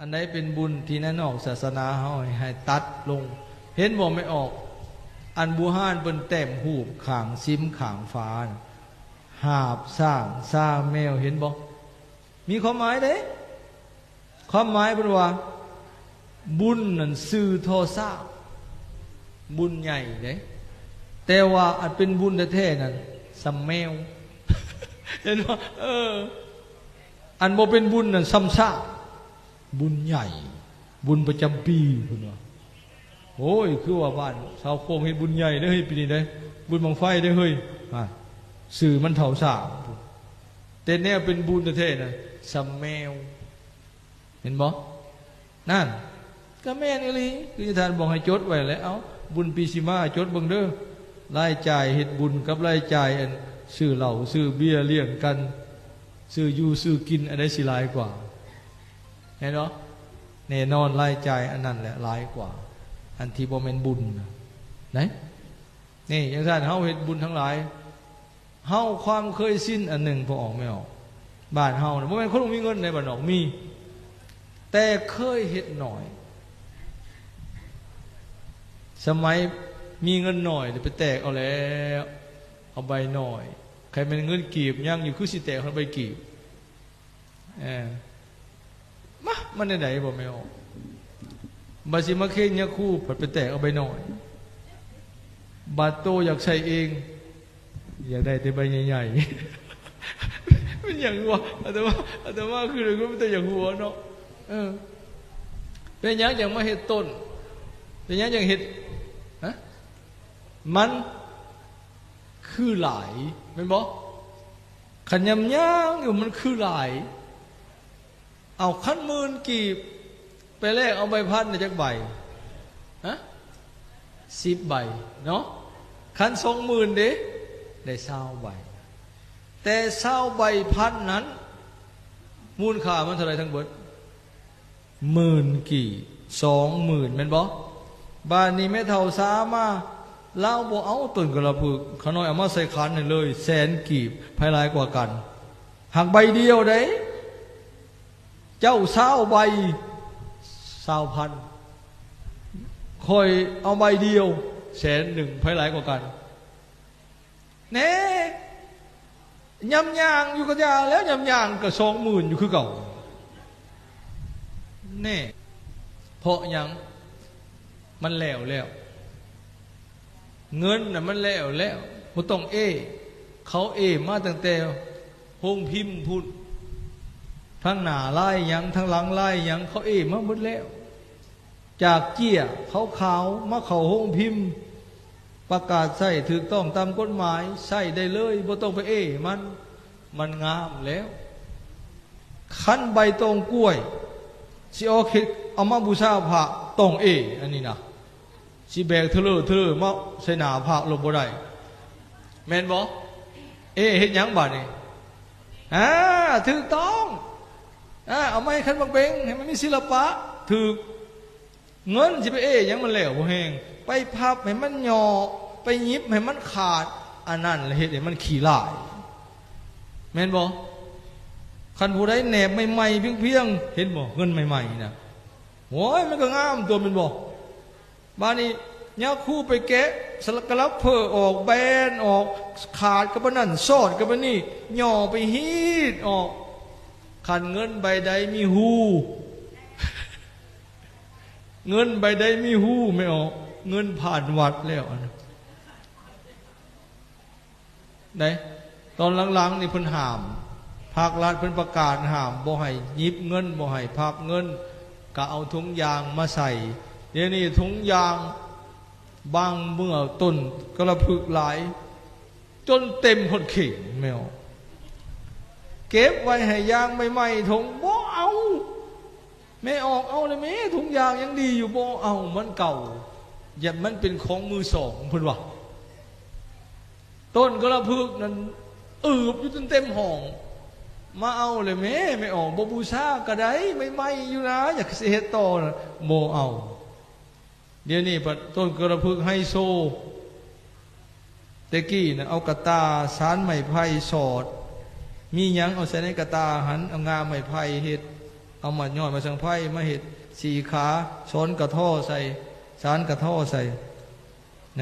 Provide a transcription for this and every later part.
ອັນໃດເປັນບຸນທີ່ໃນນອກສາສະໜາເຮົາໃຫ້ຕັດລົງ. ເຫັນບໍ່ແມ່ອອກ? ອັນບູຮານເພິ່ນແຕ້ມຮູບຂ້າງສິມຂ້າງຝານະ ຫາບຊ້າງຊາແມວ ເຫັນບໍ່? ມີຄວາມໝາຍເດ້. ຄວາມໝາຍເພິ່ນວ່າ ບຸນນັ້ນຊື່ທໍຊ້າງ ບຸນໃຫຍ່ເດ້, ແຕ່ວ່າອັນເປັນບຸນແທ້ໆນັ້ນຊ່ຳແມວ ເຫັນບໍ່? ເອີ ອັນບໍ່ເປັນບຸນນັ້ນຊ່ຳຊ້າງ ບຸນໃຫຍ່ ບຸນປະຈຳປີເພິ່ນວ່າ. ໂອ້ຍ ຄືວ່າບ້ານຊາວໂຄງເຮັດບຸນໃຫຍ່ເດ້ເຮີ້ຍ ປີນີ້ເດ້ ບຸນບັ້ງໄຟເດ້ເຮີ້ຍ. ອາ ຊື່ມັນເຖົ້າຊ້າງ ແຕ່ແນວເປັນບຸນແທ້ໆນະຊ່ຳແມວ ເຫັນບໍ່? ນັ້ນ ກໍແມ່ນອີ່ຫຼີ ຄືທ່ານບອກໃຫ້ຈົດໄວ້ແຫຼະ. ເອົ້າ ບຸນປີຊິມາ ຈົດເບິ່ງເດີ ລາຍຈ່າຍເຮັດບຸນກັບລາຍຈ່າຍອັນຊື້ເຫຼົ້າຊື້ເບຍລ້ຽງກັນ ຊື້ຢູ່ຊື້ກິນ ອັນໃດຊິຫຼາຍກວ່າ? ແມ່ນບໍ່? ແນ່ນອນ ລາຍຈ່າຍອັນນັ້ນແຫຼະຫຼາຍກວ່າ ອັນທີ່ບໍ່ແມ່ນບຸນນະ ໄດ໋. ນີ້ຈັ່ງຊັ້ນ ເຮົາເຮັດບຸນທັງຫຼາຍ ເຮົາຄວາມເຄີຍຊິນອັນໜຶ່ງ ພໍ່ອອກແມ່ອອກ ບ້ານເຮົານະ ບໍ່ແມ່ນຄົນບໍ່ມີເງິນໃດ໋ ບ້ານນອກມີ ແຕ່ເຄີຍເຮັດໜ້ອຍ. ສະໄໝມີເງິນໜ້ອຍ ໄປແຕກເອົາແລ້ວ ເອົາໃບໜ້ອຍ. ຄັນແມ່ນເງິນກີບຍັງຢູ່ ຄືຊິແຕກເອົາໃບກີບ. ເອີ ມາ ມັນແນວໃດບໍ່ແມ່ອອກ? ບັດຊິມາເຄງຍາຄູ ພັດໄປແຕກເອົາໃບນ້ອຍ. ບັດໂຕຢາກໃຊ້ເອງ ຢາກໄດ້ແຕ່ໃບໃຫຍ່ໆ. ແມ່ນຫຍັງວະ? ອາດຕະມາ ອາດຕະມາຄືໄດ້ຍິນ ມັນແຕ່ຢາກຫົວເນາະ. ເອີ ເປັນຫຍັງຈັ່ງມາເຮັດຕົ້ນ? ເປັນຫຍັງຈັ່ງເຮັດ? ຮະ? ມັນຄືຫຼາຍ ແມ່ນບໍ່? ຄັນຍາມຍ່າງຢູ່ມັນຄືຫຼາຍ. ເອົາ ຄັນໝື່ນກີບ ໄປແລກເອົາໃບພັນໄດ້ຈັກໃບ? ຮະ? ສິບໃບເນາະ. ຄັນສອງໝື່ນເດ ໄດ້ຊາວໃບ. ແຕ່ຊາວໃບພັນນັ້ນ ມູນຄ່າມັນເທົ່າໃດທັງເບິດ? ໝື່ນກີບ ສອງໝື່ນ ແມ່ນບໍ່? ບາດນີ້ແມ່ເຖົ້າຊາມາ ລາວບໍ່ເອົາຕົ້ນກະລະພຶກ, ຂ້ານ້ອຍເອົາມາໃສ່ຂັນໃຫ້ເລີຍ ແສນກີບ ໃຜຫຼາຍກວ່າກັນ? ຫາກໃບດຽວໃດ໋ ເຈົ້າຊາວໃບ ຊາວພັນ, ຂ້ອຍເອົາໃບດຽວ ແສນໜຶ່ງ ໃຜຫຼາຍກວ່າກັນ? ແນ່ ຍາມຍ່າງຢູ່ກໍຢ່າແລ້ວ ຍາມຍ່າງກໍສອງໝື່ນຢູ່ຄືເກົ່າ. ແນ່ ເພາະຫຍັງ? ມັນແລ້ວແລ້ວ ເງິນນະມັນແລ້ວແລ້ວ ບໍ່ຕ້ອງເອ້. ເຂົາເອ້ມາຕັ້ງແຕ່ໂຮງພິມພຸ້ນ ທັງໜ້າລາຍຫຍັງ ທັງຫຼັງລາຍຫຍັງ ເຂົາເອ້ມາໝົດແລ້ວ. ຈາກເຈ້ຍຂາວໆ ມາເຂົ້າໂຮງພິມ ປະກາດໃຊ້ຖືກຕ້ອງຕາມກົດໝາຍ ໃຊ້ໄດ້ເລີຍ ບໍ່ຕ້ອງໄປເອ້ມັນ ມັນງາມແລ້ວ. ຄັນໃບຕອງກ້ວຍ ຊິເອົາເຮັດ ເອົາມາບູຊາພະ ຕ້ອງເອ້ ອັນນີ້ນະ ຊິແບກເທີເລີເທີເລີມາໃສ່ໜ້າພະໂລດບໍ່ໄດ້ ແມ່ນບໍ່? ເອ້ເຮັດຫຍັງບາດນີ້? ອາ ຖືກຕ້ອງ. ອາ ເອົາໄມ້ຂັນໝາກເບັງ ໃຫ້ມັນມີສິລະປະ ຖືກ. ເງິນຊິໄປເອ້ຫຍັງ ມັນແລ້ວບໍ່ແຮງ ໄປພັບໃຫ້ມັນຫຍໍ້ ໄປຫຍິບໃຫ້ມັນຂາດ ອັນນັ້ນລະເຮັດໃຫ້ມັນຂີ້ລ້າຍ ແມ່ນບໍ່? ຄັນຜູ້ໃດແນບໃໝ່ໆພຽງໆ ເຫັນບໍ່ ເງິນໃໝ່ໆນະ ໂອ້ຍ ມັນກໍງາມຕົວະ ແມ່ນບໍ່? ບາດນີ້ຍາຄູໄປແກະສະກະລັບເຟີອອກ ແບນອອກ ຂາດກັບອັນນັ້ນ ຊອດກັບອັນນີ້ ຫຍໍ້ໄປຮີດອອກ. ຄັນເງິນໃບໃດມີຮູ ເງິນໃບໃດມີຮູ ແມ່ອອກ ເງິນຜ່ານວັດແລ້ວ ອັນນັ້ນ ໄດ໋. ຕອນຫຼັງໆນີ້ເພິ່ນຫ້າມ ພັກລັດເພິ່ນປະກາດຫ້າມ ບໍ່ໃຫ້ຫຍິບເງິນ ບໍ່ໃຫ້ພັບເງິນ ກະເອົາຖົງຢາງມາໃສ່. ດຽວນີ້ຖົງຢາງ ບາງເມື່ອຕົ້ນກະລະພຶກຫຼາຍ ຈົນເຕັມຮອດເຂ່ງ ແມ່ອອກ ເກັບໄວ້ໃຫ້ຢາງໃໝ່ໆ ຖົງ ບໍ່ເອົາ. ແມ່ອອກ ເອົາແລ້ວແມ້ ຖົງຢາງຍັງດີຢູ່ ບໍ່ເອົາ ມັນເກົ່າ ຢ້ານມັນເປັນຂອງມືສອງ ເພິ່ນວ່າ. ຕົ້ນກະລະພຶກນັ້ນອືບຢູ່ຈົນເຕັມຫ້ອງ ມາເອົາແລ້ວແມ້ ແມ່ອອກ ບໍ່ບູຊາກໍໄດ້ ໃໝ່ໆຢູ່ນາ ຢາກຊິເຮັດຕໍ່ນະ ບໍ່ເອົາ. ດຽວນີ້ພັດຕົ້ນກະລະພຶກໄຮໂຊ ແຕ່ກີ້ນະ ເອົາກະຕ່າສານໄມ້ໄຜ່ສອດ ມີຫຍັງເອົາໃສ່ໃນກະຕ່າຫັ້ນ ເອົາງ່າໄມ້ໄຜ່ເຮັດ ເອົາໝາກຍ້ອຍ ໝາກສັງໄພມາເຮັດສີຂາ ຊ້ອນກະທໍ່ໃສ່ ສານກະທໍ່ໃສ່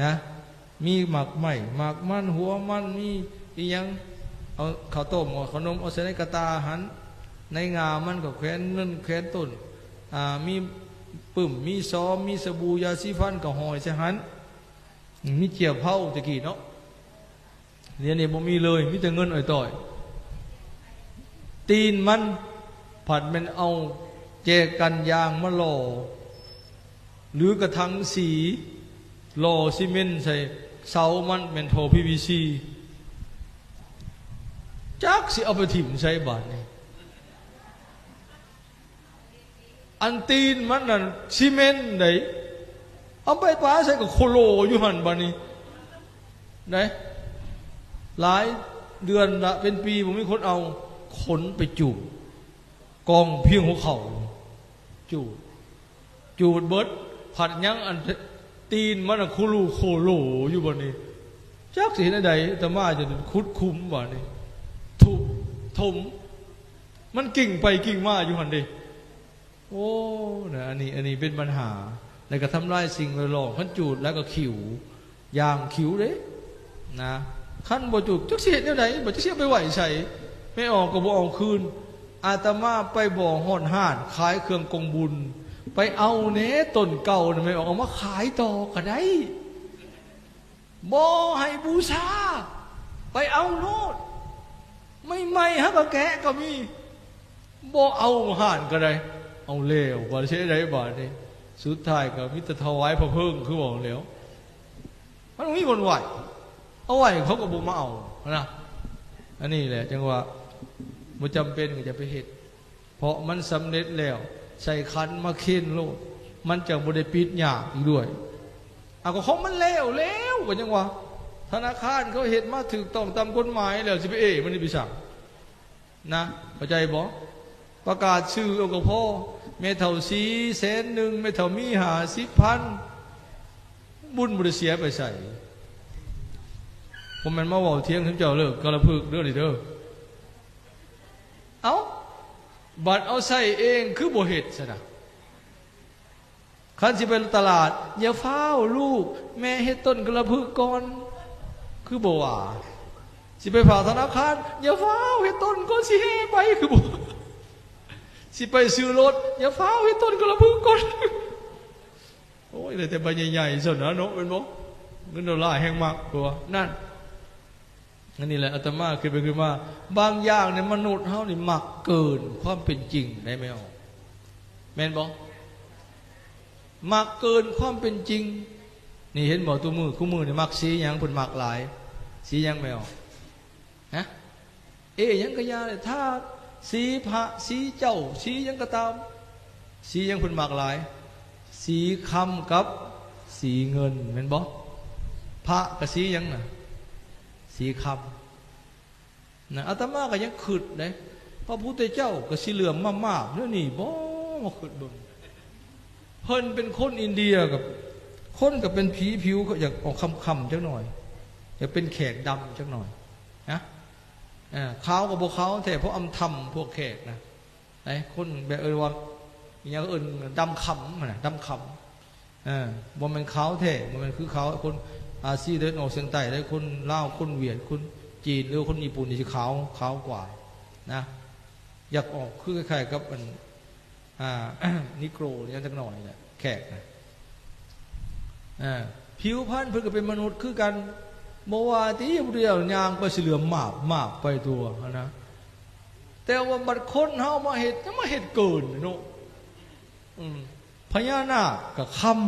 ນະ ມີໝາກໄມ້ ໝາກມັນ ຫົວມັນ ມີອີ່ຫຍັງ ເອົາເຂົ້າຕົ້ມ ເອົາເຂົ້າໜົມ ເອົາໃສ່ໃນກະຕ່າຫັ້ນ ໃນງ່າມັນກໍແຂວນເງິນແຂວນຕົ້ນ ອ່າ ມີປຶ້ມ ມີຊອມ ມີສະບູ ຢາສີຟັນກໍຫ້ອຍໃສ່ຫັ້ນ ມີເຈ້ຍເພົາແຕ່ກີ້ເນາະ. ດຽວນີ້ບໍ່ມີເລີຍ ມີແຕ່ເງິນອ້ອຍຕ້ອຍ. ຕີນມັນພັດແມ່ນເອົາແຈກັນຢາງມາຫຼໍ່ ຫຼືກະຖັງສີ ຫຼໍ່ຊີເມັນໃສ່ ເສົາມັນແມ່ນທໍ່ພີວີຊີ ຈັກຊິເອົາໄປຖິ້ມໃສບາດນີ້. ອັນຕີນມັນນັ້ນຊີເມັນໃດ ເອົາໄປປະໃສ່ກໍໂຄໂລຢູ່ຫັ້ນບາດນີ້ ໄດ້ຫຼາຍເດືອນລະເປັນປີບໍ່ມີຄົນເອົາ ຂົນໄປຈູດ ກອງພຽງຫົວເຂົ່າ ຈູດ ຈູດເບິດ ພັດຍັງອັນຕີນມັນນະໂຄລູໂຄໂລຢູ່ບາດນີ້ ຈັກຊິເຮັດແນວໃດ ອາດຕະມາຈະຂຸດຂຸມບາດນີ້ ທຸບຖົມ ມັນກິ້ງໄປກິ້ງມາຢູ່ຫັ້ນເດ້. ໂອ້ ນະ ອັນນີ້ ອັນນີ້ເປັນບັນຫາ ແລ້ວກໍທຳລາຍສິ່ງແວດລ້ອມ ຄັນຈູດແລ້ວກໍຂິວ ຢ່າງຂິວເດ້ນະ ຄັນບໍ່ຈູດ ຈັກຊິເຮັດແນວໃດ ບໍ່ຈັກຊິເອົາໄປໄວ້ໃສ ແມ່ອອກກໍບໍ່ເອົາຄືນ. ອາດຕະມາໄປບໍ່ຮອດຮ້ານຂາຍເຄື່ອງກົງບຸນ ໄປເອົາແດ່ຕົ້ນເກົ່ານະ ແມ່ອອກເອົາມາຂາຍຕໍ່ກໍໄດ້. ບໍ່ໃຫ້ບູຊາ ໄປເອົາໂລດ ໃໝ່ໆ ຫາກະແກະກໍມີ ບໍ່ເອົາຮ້ານກໍໄດ້ ເອົາແລ້ວ ບາດຊິເຮັດໃດບາດນີ້ ສຸດທ້າຍກໍມີແຕ່ຖວາຍພະເພີງຄືເວົ້າແລ້ວ ມັນບໍ່ມີບ່ອນໄວ້ ເອົາໄວ້ເຂົາກໍບໍ່ມາເອົານະ. ອັນນີ້ແຫຼະ ຈັ່ງວ່າບໍ່ຈຳເປັນກໍຢ່າໄປເຮັດ ເພາະມັນສຳເລັດແລ້ວ ໃສ່ຂັນມາເຄັນໂລດ ມັນຈັ່ງບໍ່ໄດ້ປິດຍາກອີກດ້ວຍ. ອາ ກໍຂອງມັນແລ້ວ ແລ້ວ ກໍຍັງວ່າ ທະນາຄານເຂົາເຮັດມາຖືກຕ້ອງຕາມກົດໝາຍແລ້ວ ຊິໄປເອມັນໄປສັງນະ ເຂົ້າໃຈບໍ່? ປະກາດຊື່ເອົາກໍພໍ ແມ່ເຖົ້າສີແສນໜຶ່ງ ແມ່ເຖົ້າມີຫ້າສິບພັນ ບຸນບໍ່ໄດ້ເສຍໄປໃສ. ບໍ່ແມ່ນມາເວົ້າຖຽງຊຸມເຈົ້າເລີກກະລະພຶກເດີນີ້ເດີ. ເອົ້າ ບັດເອົາໃຊ້ເອງຄືບໍ່ເຮັດຊັ້ນນະ? ຄັນຊິໄປຕະຫຼາດ ຢ່າຟ້າວລູກ ແມ່ເຮັດຕົ້ນກະລະພຶກກ່ອນ ຄືບໍ່ວ່າ? ຊິໄປຝາກທະນາຄານ ຢ່າຟ້າວເຮັດຕົ້ນກ່ອນ ຊິແຫ່ໄປ ຄືບໍ່? ຊິໄປຊື້ລົດ ຢ່າຟ້າວເຮັດຕົ້ນກະລະພຶກກ່ອນ. ໂອ້ຍ ໄດ້ແຕ່ໃບໃຫຍ່ໆ ຊັ້ນນະເນາະ ແມ່ນບໍ່? ເງິນໂດລາແຮ່ງມັກ ເພາະວ່ານັ້ນ ອັນນີ້ແຫຼະ ອາດຕະມາຄິດໄປຄິດມາ ບາງຢ່າງນີ້ມະນຸດເຮົານີ້ມັກເກີນຄວາມເປັນຈິງໄດ໋ ແມ່ອອກ ແມ່ນບໍ່? ມັກເກີນຄວາມເປັນຈິງ. ນີ້ເຫັນບໍ່ ທຸກມື້ ຄູ່ມື້ນີ້ມັກສີຫຍັງ ເພິ່ນມັກຫຼາຍ ສີຫຍັງ ແມ່ອອກ? ຮະ? ເອຫຍັງກະຢ່າເລີຍ ທາດ ສີພະ ສີເຈົ້າ ສີຫຍັງກະຕາມ ສີຫຍັງເພິ່ນມັກຫຼາຍ? ສີຄຳກັບສີເງິນ ແມ່ນບໍ່? ພະກະສີຫຍັງນະ? ສີຄຳນະ. ອາດຕະມາກະຍັງຄຶດເດ້ ພະພຸດທະເຈົ້າກະສີເຫຼືອມມາບໆ ແນວນີ້ບໍ່? ມາຄຶດເບິ່ງ ເພິ່ນເປັນຄົນອິນເດຍ ກັບຄົນກະເປັນຜີຜິວ ຢາກອອກຄຳໆ ຈັກໜ້ອຍ ຢາກເປັນແຂກດຳຈັກໜ້ອຍນະ. ເອີ ຂາວກໍບໍ່ຂາວແທ້ ເພາະອຳທຳພວກແຂກນະ ໄອ້ຄົນແບບເອີ້ນວ່າ ອີຫຍັງເອີ້ນ ດຳຄຳຫັ້ນນະ ດຳຄຳ ເອີ ບໍ່ແມ່ນຂາວແທ້ ບໍ່ແມ່ນຄືຂາວຄົນອາຊີຕາເວັນອອກສຽງໃຕ້ເດ້ ຄົນລາວ ຄົນຫວຽດ ຄົນຈີນ ຫຼືຄົນຍີ່ປຸ່ນນີ້ຊິຂາວ ຂາວກວ່ານະ ຢາກອອກຄືຄ້າຍໆ ກັບອັນ ອ່າ ນິໂກຣນີ້ຈັກໜ້ອຍແຫຼະ ແຂກນະ. ເອີ ຜິວພັນເພິ່ນກໍເປັນມະນຸດຄືກັນ ບໍ່ວ່າຕິ ພຸດທະເຈົ້າຍ່າງໄປສີເຫຼືອມມາບໆ ໄປທົ່ວຫັ້ນນະ ແຕ່ວ່າບັດຄົນເຮົາມາເຮັດ ຍັງມາເຮັດເກີນເນາະ. ອືມ ພະຍານາກກະຄຳ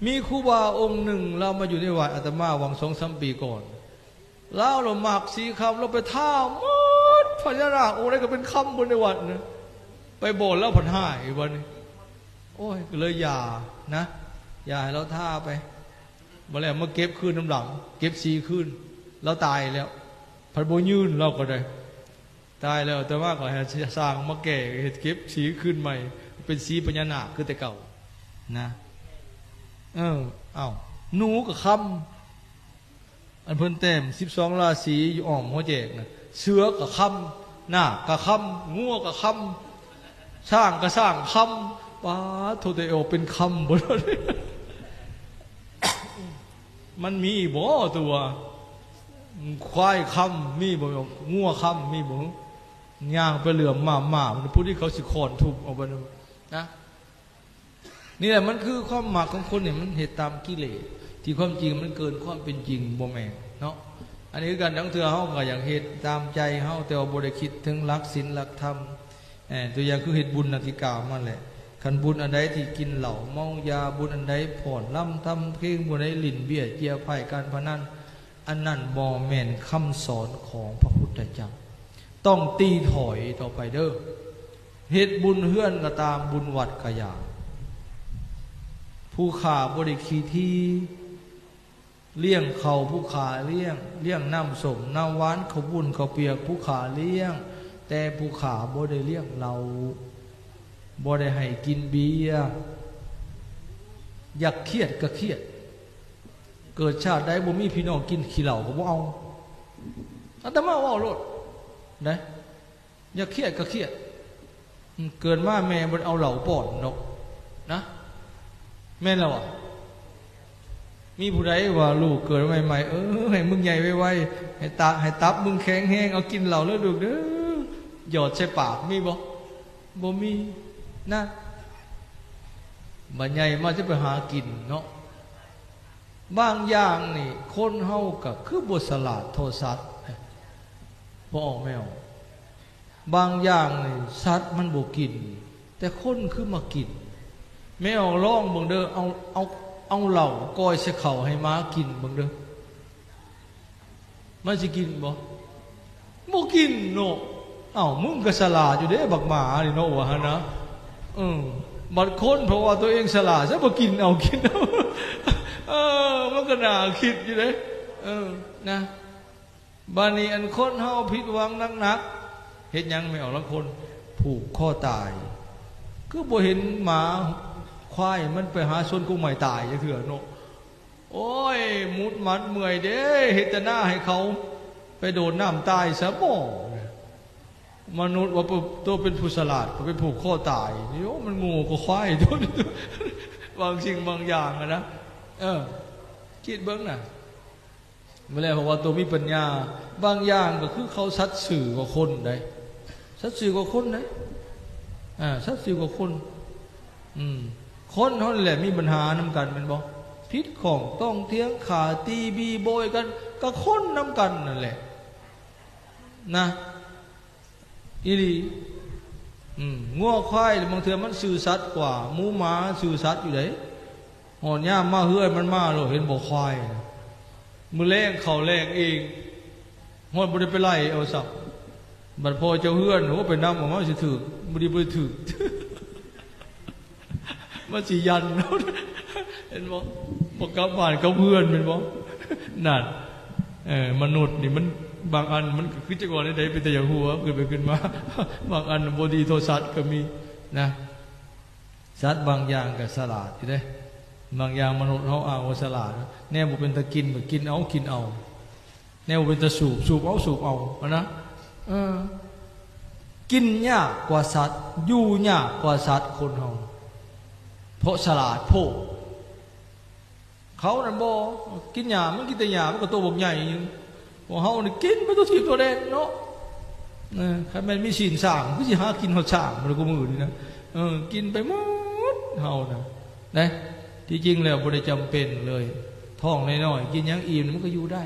ມີຄູບາອົງໜຶ່ງ ລາວມາຢູ່ໃນວັດອາດຕະມາຫວ່າງສອງສາມປີກ່ອນ ລາວລະມັກສີຄຳ ລາວໄປທາໝົດ ພະຍານາກອົງໃດກະເປັນຄຳເບິດໃນວັດນະ ໄປບອກລາວພັດຮ້າຍບັດນີ້ ໂອ້ຍ ກະເລີຍຢ່ານະ ຢ່າໃຫ້ລາວທາໄປ ບັດແລ້ວມາເກັບຄືນນຳຫຼັງ ເກັບສີຄືນ ລາວຕາຍແລ້ວ ພັດບໍ່ຍືນ ລາວກະໄດ້ ຕາຍແລ້ວ ອາດຕະມາກໍໃຫ້ຊ່າງມາແກ້ ເຮັດເກັບສີຄືນໃໝ່ ເປັນສີພະຍານາກຄືແຕ່ເກົ່ານະ. ເອີ ເອົ້າ ໜູກະຄຳ ອັນເພິ່ນແຕ້ມສິບສອງລາສີຢູ່ອ້ອມຫົວແຈກນະ ເສືອກະຄຳ ນາກກະຄຳ ງົວກະຄຳ ຊ້າງກໍຊ້າງຄຳ ປາໂທ ແຕ່ອອກເປັນຄຳເບິດ. ມັນມີບໍ່ຕົວ ຄວາຍຄຳມີບໍ່? ງົວຄຳມີບໍ່? ຍ່າງໄປເຫຼືອມໝາບໆ ຜູ້ທີ່ເຂົາຊິຄ້ອນທຸບເອົາໄປນະ. ນີ້ແຫຼະ ມັນຄືຄວາມມັກຂອງຄົນນີ້ ມັນເຮັດຕາມກິເລດ ທີ່ຄວາມຈິງມັນເກີນຄວາມເປັນຈິງ ບໍ່ແມ່ນເນາະ. ອັນນີ້ຄືກັນ ລາງເທື່ອເຮົາກໍຢາກເຮັດຕາມໃຈເຮົາ ແຕ່ວ່າບໍ່ໄດ້ຄິດເຖິງຫຼັກສິນຫຼັກທຳ. ເອີ ຕົວຢ່າງຄືເຮັດບຸນດັ່ງທີ່ກ່າວມາແຫຼະ ຄັນບຸນອັນໃດທີ່ກິນເຫຼົ້າເມົາຢາ ບຸນອັນໃດຟ້ອນລຳທຳເພງ ບຸນໃດຫຼິ້ນເບ້ຍເຈ້ຍໄພ້ການພະນັນ ອັນນັ້ນບໍ່ແມ່ນຄຳສອນຂອງພະພຸດທະເຈົ້າ. ຕ້ອງຕີຖອຍຕໍ່ໄປເດີ້. ເຮັດບຸນເຮືອນກໍຕາມ ບຸນວັດກໍຢ່າ ຜູ້ຂ້າບໍ່ໄດ້ຂີ້ຖີ່ ລ້ຽງເຂົ້າຜູ້ຂ້າລ້ຽງ ລ້ຽງນ້ຳສົ້ມນ້ຳຫວານ ເຂົ້າບຸນເຂົ້າປຽກຜູ້ຂ້າລ້ຽງ ແຕ່ຜູ້ຂ້າບໍ່ໄດ້ລ້ຽງເຫຼົ້າ ບໍ່ໄດ້ໃຫ້ກິນເບຍ. ຢາກຄຽດກໍຄຽດ ເກີດຊາດໃດບໍ່ມີພີ່ນ້ອງກິນ ຂີ້ເຫຼົ້າກໍບໍ່ເອົາ. ອາດຕະມາເວົ້າໂລດເດ້. ຢາກຄຽດກໍຄຽດ ເກີດມາແມ່ບໍ່ໄດ້ເອົາເຫຼົ້າປ້ອນດອກນະ ແມ່ນແລ້ວຫວາ? ມີຜູ້ໃດວ່າລູກເກີດໃໝ່ໆ ເອີ ໃຫ້ມຶງໃຫຍ່ໄວໆ ໃຫ້ຕາ ໃຫ້ຕັບມຶງແຂງແຮງ ເອົາກິນເຫຼົ້າເລີຍລູກເດີ ຢອດໃສ່ປາກ ມີບໍ່? ບໍ່ມີນະ. ບັດໃຫຍ່ມາຈະໄປຫາກິນເນາະ. ບາງຢ່າງນີ້ຄົນເຮົາກໍຄືບໍ່ສະຫຼາດເທົ່າສັດ ບໍ່ອອກແມ່ອອກ. ບາງຢ່າງນີ້ສັດມັນບໍ່ກິນ ແຕ່ຄົນຄືມາກິນ. ແມ່ອອກລອງເບິ່ງເດີ້ ເອົາ ເອົາ ເອົາເຫຼົ້າກ່ອຍໃສ່ເຂົ້າໃຫ້ໝາກິນເບິ່ງເດີ້ ມັນຊິກິນບໍ່? ບໍ່ກິນເນາະ. ເອົ້າ ມຶງກໍສະຫຼາດຢູ່ເດ້ບັກໝານີ້ເນາະ ວ່າຫັ້ນນະ. ເອີ ບັດຄົນເພາະວ່າຕົວເອງສະຫຼາດ ຊະບໍ່ກິນເອົາ ກິນເອົາ. ເອີ ມັນກໍໜ້າຄິດຢູ່ເດ້. ເອີ ນະ ບາດນີ້ອັນຄົນເຮົາຜິດຫວັງໜັກໆ ເຮັດຫຍັງແມ່ອອກ? ລາງຄົນຜູກຄໍຕາຍ. ຄືບໍ່ເຫັນໝາຄວາຍມັນໄປຫາສວນກົກໄມ້ຕາຍຈັກເທື່ອເນາະ. ໂອ້ຍ ໝຸດໝັດເມື່ອຍເດ້ ເຮັດແຕ່ນາໃຫ້ເຂົາ ໄປໂດດນ້ຳຕາຍຊະບໍ. ມະນຸດວ່າ ໂຕເປັນຜູ້ສະຫຼາດ ກໍໄປຜູກຄໍຕາຍ. ໂອ້ ມັນໂງ່ກວ່າຄວາຍໂຕນີ້ ບາງສິ່ງບາງຢ່າງຫັ້ນນະ. ເອີ ຄິດເບິ່ງນະ. ບໍ່ແລ້ວ ເພາະວ່າໂຕມີປັນຍາ ບາງຢ່າງກໍຄືເຂົາສັດຊື່ກວ່າຄົນໃດ໋ ສັດຊື່ກວ່າຄົນໃດ໋ ອາ ສັດຊື່ກວ່າຄົນ. ອືມ ຄົນເຮົານີ້ແຫຼະມີບັນຫານຳກັນແມ່ນບໍ່? ຜິດຂ້ອງຕ້ອງຖຽງ ຂ້າຕີບີໂບຍກັນ ກໍຄົນນຳກັນນັ້ນແຫຼະນະ. ອີ່ຫຼີ. ອືມ ງົວຄວາຍລະບາງເທື່ອມັນຊື່ສັດກວ່າໝູໝາ ຊື່ສັດຢູ່ໃດ໋. ຮອດຍາມມາເຮືອນມັນມາໂລດ ເຫັນບໍ່ຄວາຍນະ ມື້ແລງເຂົ້າແລງເອງ ຮອດບໍ່ໄດ້ໄປໄລ່ເອົາຊ້ຳ. ບັດພໍ່ເຈົ້າເຮືອນ ໂອ້ ໄປນຳອອກມາຊິຖືກ ບໍ່ດີບໍ່ໄດ້ຖືກ ມັນຊິຢັນເຮົາ ເຫັນບໍ່? ບໍ່ກັບບ້ານກັບເຮືອນແມ່ນບໍ່? ນັ້ນ ເອີ ມະນຸດນີ້ມັນ ບາງອັນມັນກໍຄືຈັກວ່າແນວໃດ ເປັນຕາຢາກຫົວ ຄິດໄປຄິດມາ ບາງອັນບໍ່ດີໂທສັດກໍມີນະ. ສັດບາງຢ່າງກໍສະຫຼາດຢູ່ເດ້ ບາງຢ່າງມະນຸດເຮົາອ້າງວ່າສະຫຼາດ ແນວບໍ່ເປັນຕາກິນກໍກິນເອົາ ກິນເອົາ. ແນວບໍ່ເປັນຕາສູບ ສູບເອົາ ສູບເອົາ ຫັ້ນນະ. ເອີ ກິນຍາກກວ່າສັດ ຢູ່ຍາກກວ່າສັດ ຄົນເຮົາ ເພາະສະຫຼາດໂພດ. ເຂົານັ້ນບໍ່ ກິນຫຍ້າ ມັນກິນແຕ່ຫຍ້າ ມັນກໍໂຕບັກໃຫຍ່ຢູ່. ພວກເຮົານີ້ກິນໄປທົ່ວທີບທົ່ວແດນເນາະ. ເອີ ຄັນແມ່ນມີຊີ້ນຊ້າງ ຄືຊິຫາກິນຮອດຊ້າງ ມື້ນີ້ນະ. ເອີ ກິນໄປໝົດເຮົານະ ເດ້. ທີ່ຈິງແລ້ວບໍ່ໄດ້ຈຳເປັນເລີຍ ທ້ອງນ້ອຍໆ ກິນຫຍັງອີ່ມມັນກໍຢູ່ໄດ້.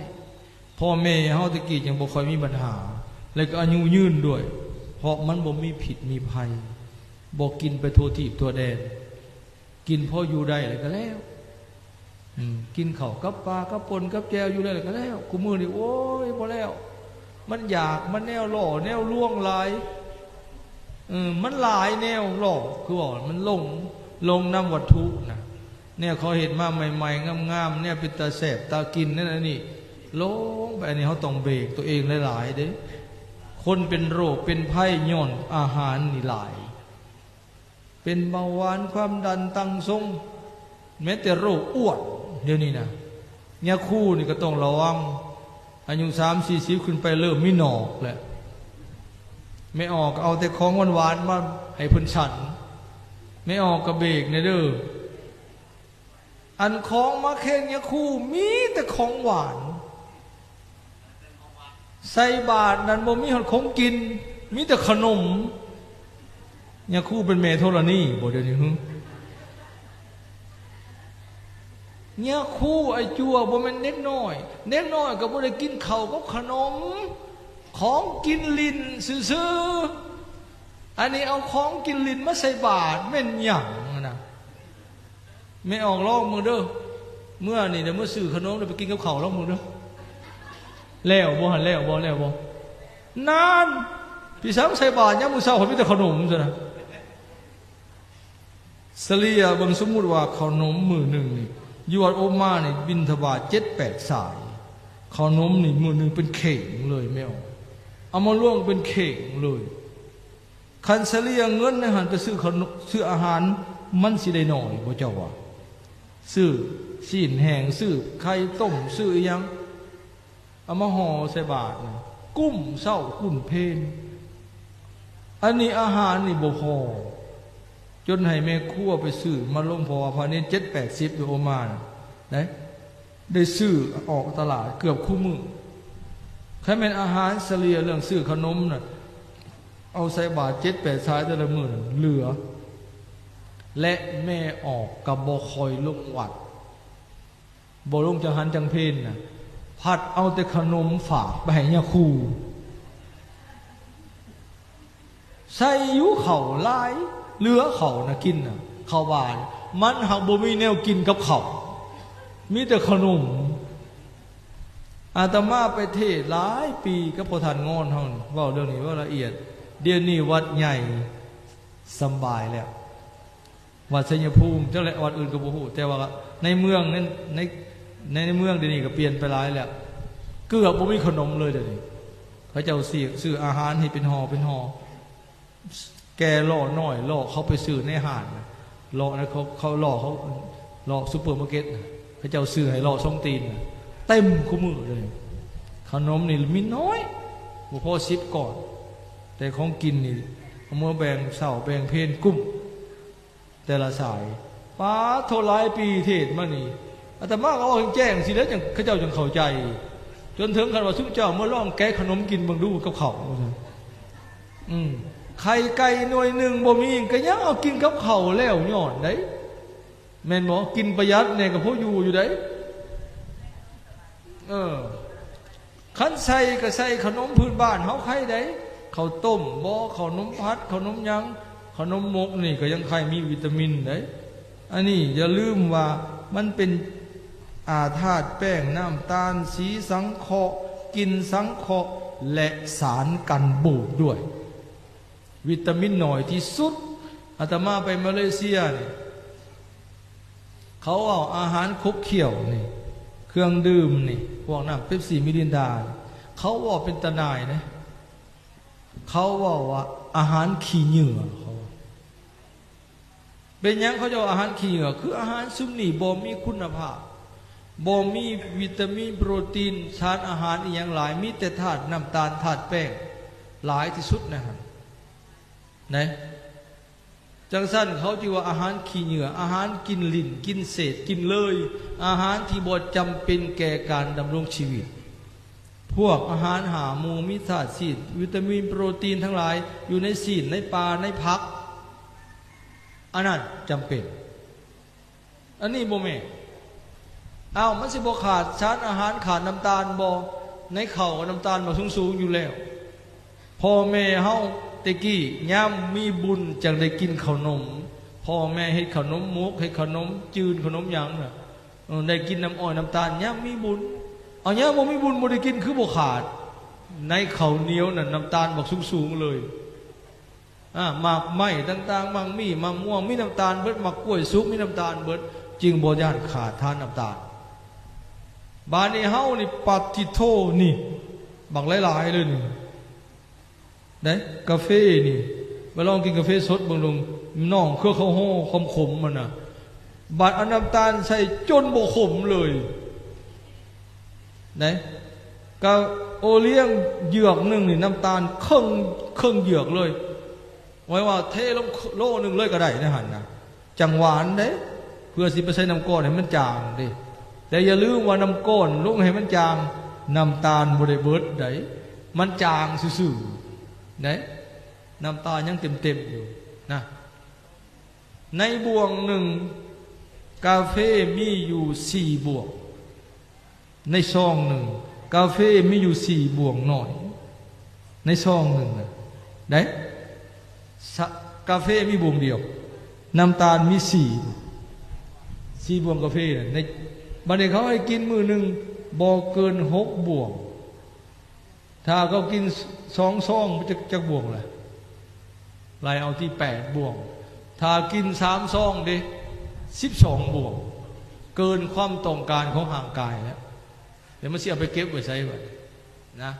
ພໍ່ແມ່ເຮົາແຕ່ກີ້ຍັງບໍ່ຄ່ອຍມີບັນຫາ ແລະກໍອາຍຸຍືນດ້ວຍ ເພາະມັນບໍ່ມີພິດມີໄພ ບໍ່ກິນໄປທົ່ວທີບທົ່ວແດນ ກິນພໍຢູ່ໄດ້ແລ້ວກໍແລ້ວ. ອືມ ກິນເຂົ້າກັບປາກັບປົ່ນກັບແຈ່ວຢູ່ແລ້ວກໍແລ້ວ. ຄູ່ມື້ນີ້ ໂອ້ຍ ບໍ່ແລ້ວ ມັນຢາກ ມັນແນວຫຼໍ່ແນວລວງຫຼາຍ. ເອີ ມັນຫຼາຍແນວຫຼໍ່ ຄືວ່າມັນຫຼົງ ຫຼົງນຳວັດຖຸນະ. ແນວເຂົາເຮັດມາໃໝ່ໆ ງາມໆ ແນວເປັນຕາແຊບຕາກິນນັ້ນອັນນີ້ ຫຼົງໄປ. ອັນນີ້ເຮົາຕ້ອງເບຣກຕົວເອງຫຼາຍໆເດ້. ຄົນເປັນໂລກເປັນໄພຍ້ອນອາຫານນີ້ຫຼາຍ ເປັນເບົາຫວານ ຄວາມດັນ ຕັງຊົງ ແມ້ແຕ່ໂລກອ້ວນ ດຽວນີ້ນະ. ຍາຄູນີ້ກໍຕ້ອງລະວັງ ອາຍຸສາມສີ່ສິບຂຶ້ນໄປເລີ່ມມີໜອກແລ້ວ. ແມ່ອອກກໍເອົາແຕ່ຂອງຫວານໆມາໃຫ້ເພິ່ນສັນ. ແມ່ອອກກໍເບກແດ່ເດີ້. ອັນຂອງມາເຄງຍາຄູມີແຕ່ຂອງຫວານ. ໃສ່ບາດນັ້ນບໍ່ມີຮອດຂອງກິນ, ມີແຕ່ຂະໜົມ. ຍາຄູເປັນແມ່ທໍລະນີບໍ່ດຽວນີ້ຫື? ຍາຄູໄອ້ຈົວບໍ່ແມ່ນເດັກນ້ອຍ, ເດັກນ້ອຍກໍບໍ່ໄດ້ກິນເຂົ້າກັບຂະໜົມ, ຂອງກິນຫຼິ້ນຊື່ໆ. ອັນນີ້ເອົາຂອງກິນຫຼິ້ນມາໃສ່ບາດ ແມ່ນຫຍັງຫັ້ນນະ? ແມ່ອອກລອງເບິ່ງເດີ້. ເມື່ອນີ້ດຽວເມືອຊື້ຂະໜົມແລ້ວໄປກິນກັບເຂົ້າລອງເບິ່ງເດີ້. ແລ້ວບໍ່ຫັ້ນ? ແລ້ວບໍ່? ແລ້ວບໍ່? ນັ້ນ! ພີ່ສັງໃສ່ບາດຍາມມື້ເຊົ້າ ມີແຕ່ຂະໜົມຊັ້ນນະ. ສະເລ່ຍເບິ່ງ, ສົມມຸດວ່າເຂົ້າໜົມມື້ໜຶ່ງນີ້ ຢູ່ວັດໂອມານີ້ບິນທະບາດເຈັດແປດສາຍ, ເຂົ້າໜົມນີ້ມື້ໜຶ່ງເປັນເຂ່ງເລີຍແມ່ອອກ, ເອົາມາລວມເປັນເຂ່ງເລີຍ. ຄັນສະເລ່ຍເງິນໃນຫັ້ນໄປຊື້ເຂົ້າໜົມ ຊື້ອາຫານ ມັນຊິໄດ້ໜ້ອຍບໍ່ເຈົ້າວ່າ? ຊື້ຊີ້ນແຫ້ງ, ຊື້ໄຂ່ຕົ້ມ, ຊື້ອີ່ຫຍັງ ເອົາມາຫໍ່ໃສ່ບາດນະ, ກຸ້ມເຊົ້າກຸ້ມເພນ. ອັນນີ້ອາຫານນີ້ບໍ່ພໍ, ຈົນໃຫ້ແມ່ຄົວໄປຊື້ມາລົງ, ເພາະວ່າພະເນນເຈັດແປດສິບຢູ່ໂອມານນະ ໄດ້ ໄດ້ຊື້ອອກຕະຫຼາດເກືອບຄູ່ມື້. ຄັນແມ່ນອາຫານສະເລ່ຍເລື່ອງຊື້ຂະໜົມນະ, ເອົາໃສ່ບາດເຈັດແປດສາຍແຕ່ລະມື້ນະເຫຼືອ, ແລະ ແມ່ອອກກໍບໍ່ຄ່ອຍລົງວັດ. ບໍ່ລົງຈັງຫັນຈັງເພນນະ, ພັດເອົາແຕ່ຂະໜົມຝາກໄປໃຫ້ຍາຄູ. ໃສ່ຢູ່ເຂົ້າຫຼາຍ, ເຫຼືອເຂົ້ານະກິນນະ, ເຂົ້າວ່ານະ, ມັນຫາກບໍ່ມີແນວກິນກັບເຂົ້າ, ມີແຕ່ຂະໜົມ. ອາດຕະມາໄປເທດຫຼາຍປີກັບພໍ່ທ່ານງອນເຮົານີ້, ເວົ້າເລື່ອງນີ້ເວົ້າລະອຽດ. ດຽວນີ້ວັດໃຫຍ່ສຳບາຍແລ້ວ. ວັດໄຊຍະພູມ ຈັກແຫຼະ ວັດອື່ນກໍບໍ່ຮູ້, ແຕ່ວ່າໃນເມືອງ ໃນ ໃນ ໃນເມືອງດຽວນີ້ກໍປ່ຽນໄປຫຼາຍແລ້ວ, ເກືອບບໍ່ມີຂະໜົມເລີຍດຽວນີ້. ເຂົາເຈົ້າຊື້ ຊື້ອາຫານເຮັດເປັນຫໍ່ເປັນຫໍ່, ແກ່ລໍ້ນ້ອຍ ເລາະເຂົ້າໄປຊື້ໃນຮ້ານ, ເລາະໃນເຂົາ ເຂົາເລາະ ເຂົາເລາະຊຸບເປີມາເກັດ, ເຂົາເຈົ້າຊື້ໃຫ້ເລາະສອງຕີນ, ເຕັມຄູ່ມື້ເລີຍ. ຂະໜົມນີ້ມີນ້ອຍ, ບໍ່ພໍສິບກ້ອນ, ແຕ່ຂອງກິນນີ້ເອົາມາແບ່ງເຊົ້າແບ່ງເພນກຸ້ມ ແຕ່ລະສາຍ. ປາໂທ ຫຼາຍປີເທດມານີ້ ອາດຕະມາກໍເວົ້າແຈ້ງໆຊີ້ແຫຼະ ຈັ່ງ ເຂົາເຈົ້າຈັ່ງເຂົ້າໃຈ, ຈົນເຖິງຂັ້ນວ່າ ຊຸມເຈົ້າມາລອງແກະຂະໜົມກິນເບິ່ງດູກັບເຂົ້າ ວ່າຊັ້ນ. ອືມ ໄຂ່ໄກ່ໜ່ວຍໜຶ່ງບໍ່ມີ ກໍຍັງເອົາກິນກັບເຂົ້າແລ້ວຍ້ອນໃດ໋ ແມ່ນບໍ່? ກິນປະຢັດແດ່ກໍພໍຢູ່ຢູ່ໃດ໋. ເອີ ຄັນໃສ່ກໍໃສ່ຂະໜົມພື້ນບ້ານເຮົາໄຄໃດ໋, ເຂົ້າຕົ້ມບໍ ເຂົ້າໜົມຜັດ ເຂົ້າໜົມຫຍັງ, ເຂົ້າໜົມໝົກນີ້ກໍຍັງໄຄມີວິຕາມິນໃດ໋. ອັນນີ້ຢ່າລືມວ່າມັນເປັນ ອາ ທາດແປ້ງ, ນ້ຳຕານ, ສີສັງເຄາະ, ກິ່ນສັງເຄາະ ແລະ ສານກັນບູດດ້ວຍ. ວິຕາມິນໜ້ອຍທີ່ສຸດ. ອາດຕະມາໄປມາເລເຊຍນີ້ ເຂົາເວົ້າອາຫານຂົບຂ້ຽວນີ້ ເຄື່ອງດື່ມນີ້ ພວກນ້ຳເປັບຊີ ມິຣິນດາ ເຂົາເວົ້າເປັນຕາໜ່າຍເດ້. ເຂົາເວົ້າວ່າອາຫານຂີ້ເຫຍື້ອ ເຂົາ ເປັນຫຍັງເຂົາເຈົ້າອາຫານຂີ້ເຫຍື້ອ? ຄືອາຫານຊຸມນີ້ບໍ່ມີຄຸນນະພາບ, ບໍ່ມີວິຕາມິນ, ໂປຣຕີນ, ສານອາຫານອີ່ຫຍັງຫຼາຍ, ມີແຕ່ທາດນ້ຳຕານ, ທາດແປ້ງ ຫຼາຍທີ່ສຸດໃນຫັ້ນ ນະ. ຈັ່ງຊັ້ນເຂົາຈຶ່ງວ່າອາຫານຂີ້ເຫຍື້ອ, ອາຫານກິນຫຼິ້ນ, ກິນເສດ, ກິນເລີຍ, ອາຫານທີ່ບໍ່ຈຳເປັນແກ່ການດຳລົງຊີວິດ. ພວກອາຫານຫ້າໝູ່ ມີທາດຊີ້ນ, ວິຕາມິນ, ໂປຣຕີນທັງຫຼາຍຢູ່ໃນຊີ້ນ, ໃນປາ, ໃນຜັກ. ອັນນັ້ນຈຳເປັນ. ອັນນີ້ບໍ່ແມ່ນ. ອ້າວ ມັນຊິບໍ່ຂາດສານອາຫານ, ຂາດນ້ຳຕານບໍ່? ໃນເຂົ້ານ້ຳຕານມັນສູງໆຢູ່ແລ້ວ. ພໍ່ແມ່ເຮົາແຕ່ກີ້ຍາມມີບຸນຈັ່ງໄດ້ກິນເຂົ້າໜົມ, ພໍ່ແມ່ເຮັດເຂົ້າໜົມໝົກ, ເຮັດເຂົ້າໜົມຈືນ, ເຂົ້າໜົມຫຍັງນະ, ເອີ ໄດ້ກິນນ້ຳອ້ອຍນ້ຳຕານຍາມມີບຸນ. ເອົາ ຍາມບໍ່ມີບຸນບໍ່ໄດ້ກິນຄືບໍ່ຂາດ? ໃນເຂົ້າໜຽວນັ້ນນ້ຳຕານບັກສູງໆເລີຍ. ອາ ໝາກໄມ້ຕ່າງໆ, ໝາກມີ້, ໝາກມ່ວງ ມີນ້ຳຕານເບິດ, ໝາກກ້ວຍສຸກມີນ້ຳຕານເບິດ, ຈຶ່ງບໍ່ຢ້ານຂາດທານນ້ຳຕານ. ບາດນີ້ເຮົານີ້ ປາຕິໂທ ນີ້ ບັກຫຼາຍໆເລີຍນີ້ ເດ້. ກາເຟນີ້ ໄປລອງກິນກາເຟສົດເບິ່ງດູ, ໜອງເຄືອເຂົ້າຫໍ່ຄວາມຂົມມັນນນະ, ບາດເອົານ້ຳຕານໃສ່ຈົນບໍ່ຂົມເລີຍ ເດ້. ກະໂອລ້ຽງເຢືອກໜຶ່ງນີ້ ນ້ຳຕານເຄິ່ງ ເຄິ່ງເຢືອກເລີຍ. ໄວ້ວ່າເທລົງໂລໜຶ່ງເລີຍກະໄດ້ໃນຫັ້ນນະ ຈັ່ງຫວານເດ້ ເພື່ອຊິໄປໃສ່ນ້ຳກ້ອນໃຫ້ມັນຈາງເດ້. ແຕ່ຢ່າລືມວ່ານ້ຳກ້ອນລົງໃຫ້ມັນຈາງ ນ້ຳຕານບໍ່ໄດ້ເບິດໃດ໋ ມັນຈາງຊື່ໆໃດ໋ ນ້ຳຕານຍັງເຕັມໆຢູ່ນະ. ໃນບ່ວງໜຶ່ງ ກາເຟມີຢູ່ສີ່ບ່ວງ. ໃນຊອງໜຶ່ງ ກາເຟມີຢູ່ສີ່ບ່ວງນ້ອຍ ໃນຊອງໜຶ່ງນະ ໄດ້ ຊະ ກາເຟມີບ່ວງດຽວ ນ້ຳຕານມີສີ່ ສີ່ບ່ວງກາເຟນະ. ໃນ ບັດນີ້ເຂົາໃຫ້ກິນມື້ໜຶ່ງບໍ່ເກີນຫົກບ່ວງ. ຖ້າເຂົາກິນສອງຊອງ ຈັກ ຈັກບ່ວງລະ? ໄລ່ເອົາທີ່ແປດບ່ວງ. ຖ້າກິນສາມຊອງເດ້ ສິບສອງບ່ວງ ເກີນຄວາມຕ້ອງການຂອງຮ່າງກາຍແລ້ວ. ແລ້ວມັນຊິເອົາໄປເກັບໄວ້ໃສບັດນີ້ນະ?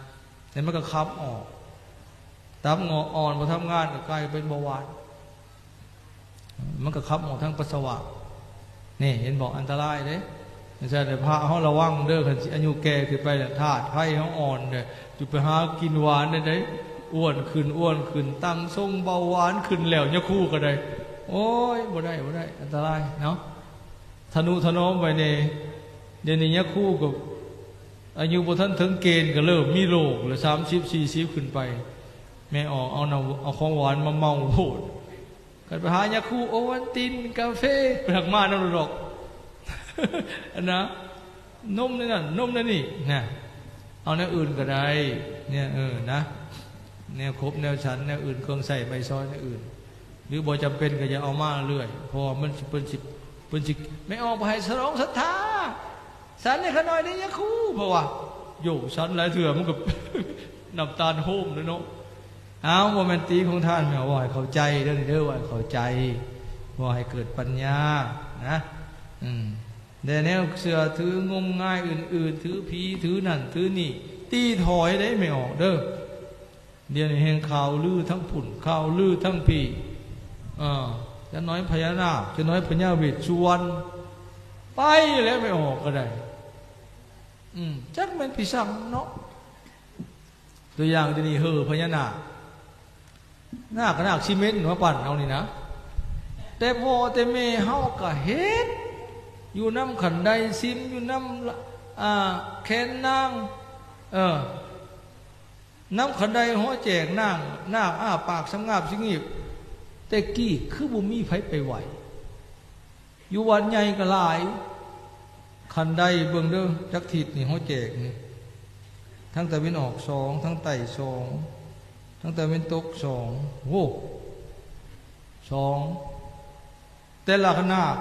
ແລ້ວມັນກໍຂັບອອກ ຕັບງອກອ່ອນບໍ່ທຳງານ ກໍກາຍເປັນເບົາຫວານ. ມັນກໍຂັບອອກທາງປັດສະວະ. ນີ້ເຫັນບໍ່? ອັນຕະລາຍເດ້. ຈັ່ງຊັ້ນແຫຼະ ພະເຮົາລະວັງເດີ ຄັນຊິອາຍຸແກ່ຂຶ້ນໄປແລ້ວ ທາດໄຟເຮົາອ່ອນເດີ ຈະໄປຫາກິນຫວານໄດ້ໃດ໋. ອ້ວນຂຶ້ນ ອ້ວນຂຶ້ນ ຕັ້ງຊົງເບົາຫວານຂຶ້ນແລ້ວ ຍາຄູກໍໄດ້. ໂອ້ຍ ບໍ່ໄດ້ ບໍ່ໄດ້ ອັນຕະລາຍເນາະ. ທະນຸຖະນອມໄວ້ແດ່. ດຽວນີ້ຍາຄູກໍອາຍຸບໍ່ທັນເຖິງເກນ ກໍເລີ່ມມີໂລກແລ້ວ ສາມສິບ ສີ່ສິບຂຶ້ນໄປ. ແມ່ອອກເອົານ້ຳ ເອົາຂອງຫວານມາເມົາໂພດ. ຄັນໄປຫາຍາຄູ ໂອວັນຕິນ ກາເຟ ໄປຫາກມານຳດອກ ອັນນະ ນົມໃນນັ້ນ ນົມໃນນີ້ນະ. ເອົາແນວອື່ນກໍໄດ້ ແນວ ເອີ ນະ ແນວຄົບແນວສັນ ແນວອື່ນ ເຄື່ອງໃຊ້ໄມ້ສອຍແນວອື່ນ ຫຼືບໍ່ຈຳເປັນກໍຢ່າເອົາມາເລື້ອຍ ເພາະວ່າມັນຊິ ເພິ່ນຊິ ເພິ່ນຊິ ແມ່ອອກບໍ່ໃຫ້ສະໜອງສັດທາ. ສັນໃຫ້ຂ້ານ້ອຍເດີຍາຄູ ເພາະວ່າ ໂຢ ສັນຫຼາຍເທື່ອມັນກໍ ນ້ຳຕານໂຮມເດ້ເນາະ. ອ້າວ ບໍ່ແມ່ນຕີຂອງທ່ານ ເວົ້າໃຫ້ເຂົ້າໃຈເດີນີ້ເດີ ເວົ້າໃຫ້ເຂົ້າໃຈ ເວົ້າໃຫ້ເກີດປັນຍານະ. ອືມ ແຕ່ແນວເຊື່ອຖືງົມງາຍອື່ນໆ ຖືຜີ ຖືນັ້ນຖືນີ້ ຕີຖອຍເດ້ ແມ່ອອກເດີ. ດຽວນີ້ແຮ່ງຂ່າວລືທັງພຸ້ນ ຂ່າວລືທັງພີ້ ເອີ ຈັກໜ້ອຍພະຍານາກ ຈັກໜ້ອຍພະຍາເວດສຸວັນ ໄປແລ້ວ ແມ່ອອກກໍໄດ້. ອືມ ຈັກແມ່ນຜີສັງເນາະ. ຕົວຢ່າງດຽວນີ້ເຫີພະຍານາກ ນາກ ນາກຊີເມັນມາປັ້ນເຮົານີ້ນະ. ແຕ່ພໍ່ແຕ່ແມ່ເຮົາກໍເຮັດ ຢູ່ນຳຂັນໄດຊິມ ຢູ່ນຳ ອ່າ ແຄນນາງ ເອີ ນຳຂັນໄດຫໍແຈກນາງ ນາງອ້າປາກສະຫງາບສະຫງີບ. ແຕ່ກີ້ຄືບໍ່ມີໃຜໄປໄຫວ້ ຢູ່ວັດໃຫຍ່ກໍຫຼາຍ ຂັນໄດເບິ່ງເດີ ຈັກທິດນີ້ ຫົວແຈກນີ້ ທາງຕາເວັນອອກສອງ ທາງໃຕ້ສອງ ທາງຕາເວັນຕົກສອງ ໂຫ ສອງ ແຕ່ລະຂະໜາດ.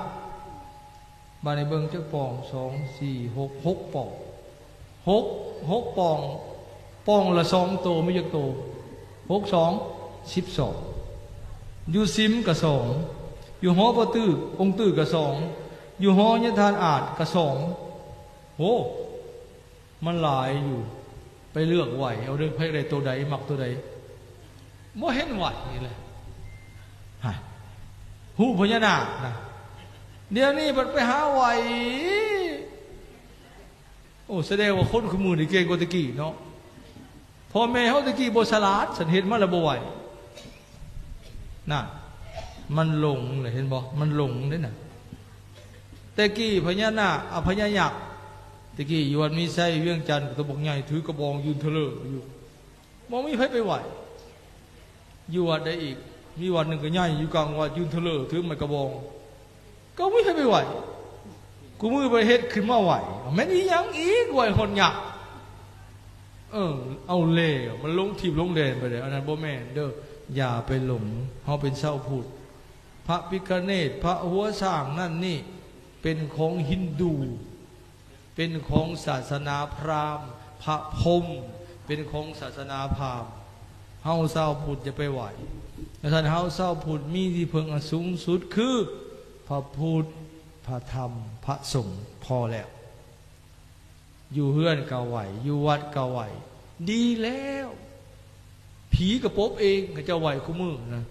ບາດນີ້ເບິ່ງຈັກປ່ອງ ສອງ ສີ່ ຫົກ ຫົກປ່ອງ ຫົກ ຫົກປ່ອງ ປ່ອງລະສອງໂຕ ມີຈັກໂຕ? ຫົກສອງ ສິບສອງ ຢູ່ຊິມກະສອງ ຢູ່ຫໍພໍ່ຕື້ອົງຕື້ກະສອງ ຢູ່ຫໍຍາທ່ານອາດກະສອງ. ໂຫ ມັນຫຼາຍຢູ່ ໄປເລືອກໄຫວ້ເອົາເດີ ໃຜໄດ້ໂຕໃດ ມັກໂຕໃດ. ບໍ່ເຫັນໄຫວ້ນີ້ແຫຼະ ຮະ ຮູບພະຍານາກນະ. ດຽວນີ້ບັດໄປຫາໄຫວ້ ໂອ້ ສະແດງວ່າຄົນຄູ່ມື້ນີ້ເກັ່ງກວ່າແຕ່ກີ້ເນາະ. ພໍ່ແມ່ເຮົາແຕ່ກີ້ບໍ່ສະຫຼາດ ສັນເຮັດມາແລ້ວບໍ່ໄຫວ້ ນະ ມັນຫຼົງແຫຼະ ເຫັນບໍ່ ມັນຫຼົງເດ້ນະ. ແຕ່ກີ້ພະຍານາກ ອະ ພະຍາຍັກ ແຕ່ກີ້ຢູ່ວັດມີໄຊ ວຽງຈັນ ໂຕບັກໃຫຍ່ ຖືກະບອງຢືນທະເລີຢູ່ ບໍ່ມີໃຜໄປໄຫວ້. ຢູ່ວັດໃດອີກ ມີວັດໜຶ່ງກໍໃຫຍ່ ຢູ່ກາງວັດ ຢືນທະເລີ ຖືໄມ້ກະບອງ ກໍບໍ່ມີໃຜໄປໄຫວ້. ຄູ່ມື້ໄປເຮັດຂຶ້ນມາໄຫວ້ ແມ່ນອີ່ຫຍັງອີກ ໄຫວ້ຮອດຍັກ. ເອີ ເອົາແລ້ວ ມັນຫຼົງທິດຫຼົງແດນໄປແລ້ວ ອັນນັ້ນບໍ່ແມ່ນເດີ. ຢ່າໄປຫຼົງ ເຮົາເປັນຊາວພຸດ ພະພິຄະເນດ ພະຫົວຊ້າງນັ້ນນີ້ ເປັນຂອງຮິນດູ ເປັນຂອງສາສະໜາພຣາມ ພະພົມ ເປັນຂອງສາສະໜາພຣາມ. ເຮົາຊາວພຸດຢ່າໄປໄຫວ້. ແລະ ທ່ານເຮົາຊາວພຸດມີທີ່ເພິ່ງອັນສູງສຸດຄື ພະພຸດ ພະທຳ ພະສົງ ພໍແລ້ວ. ຢູ່ເຮືອນກໍໄຫວ້ ຢູ່ວັດກໍໄຫວ້ ດີແລ້ວ. ຜີກະປົບເອງ ເຂົາເຈົ້າໄຫວ້ຄູ່ມື້ນະ.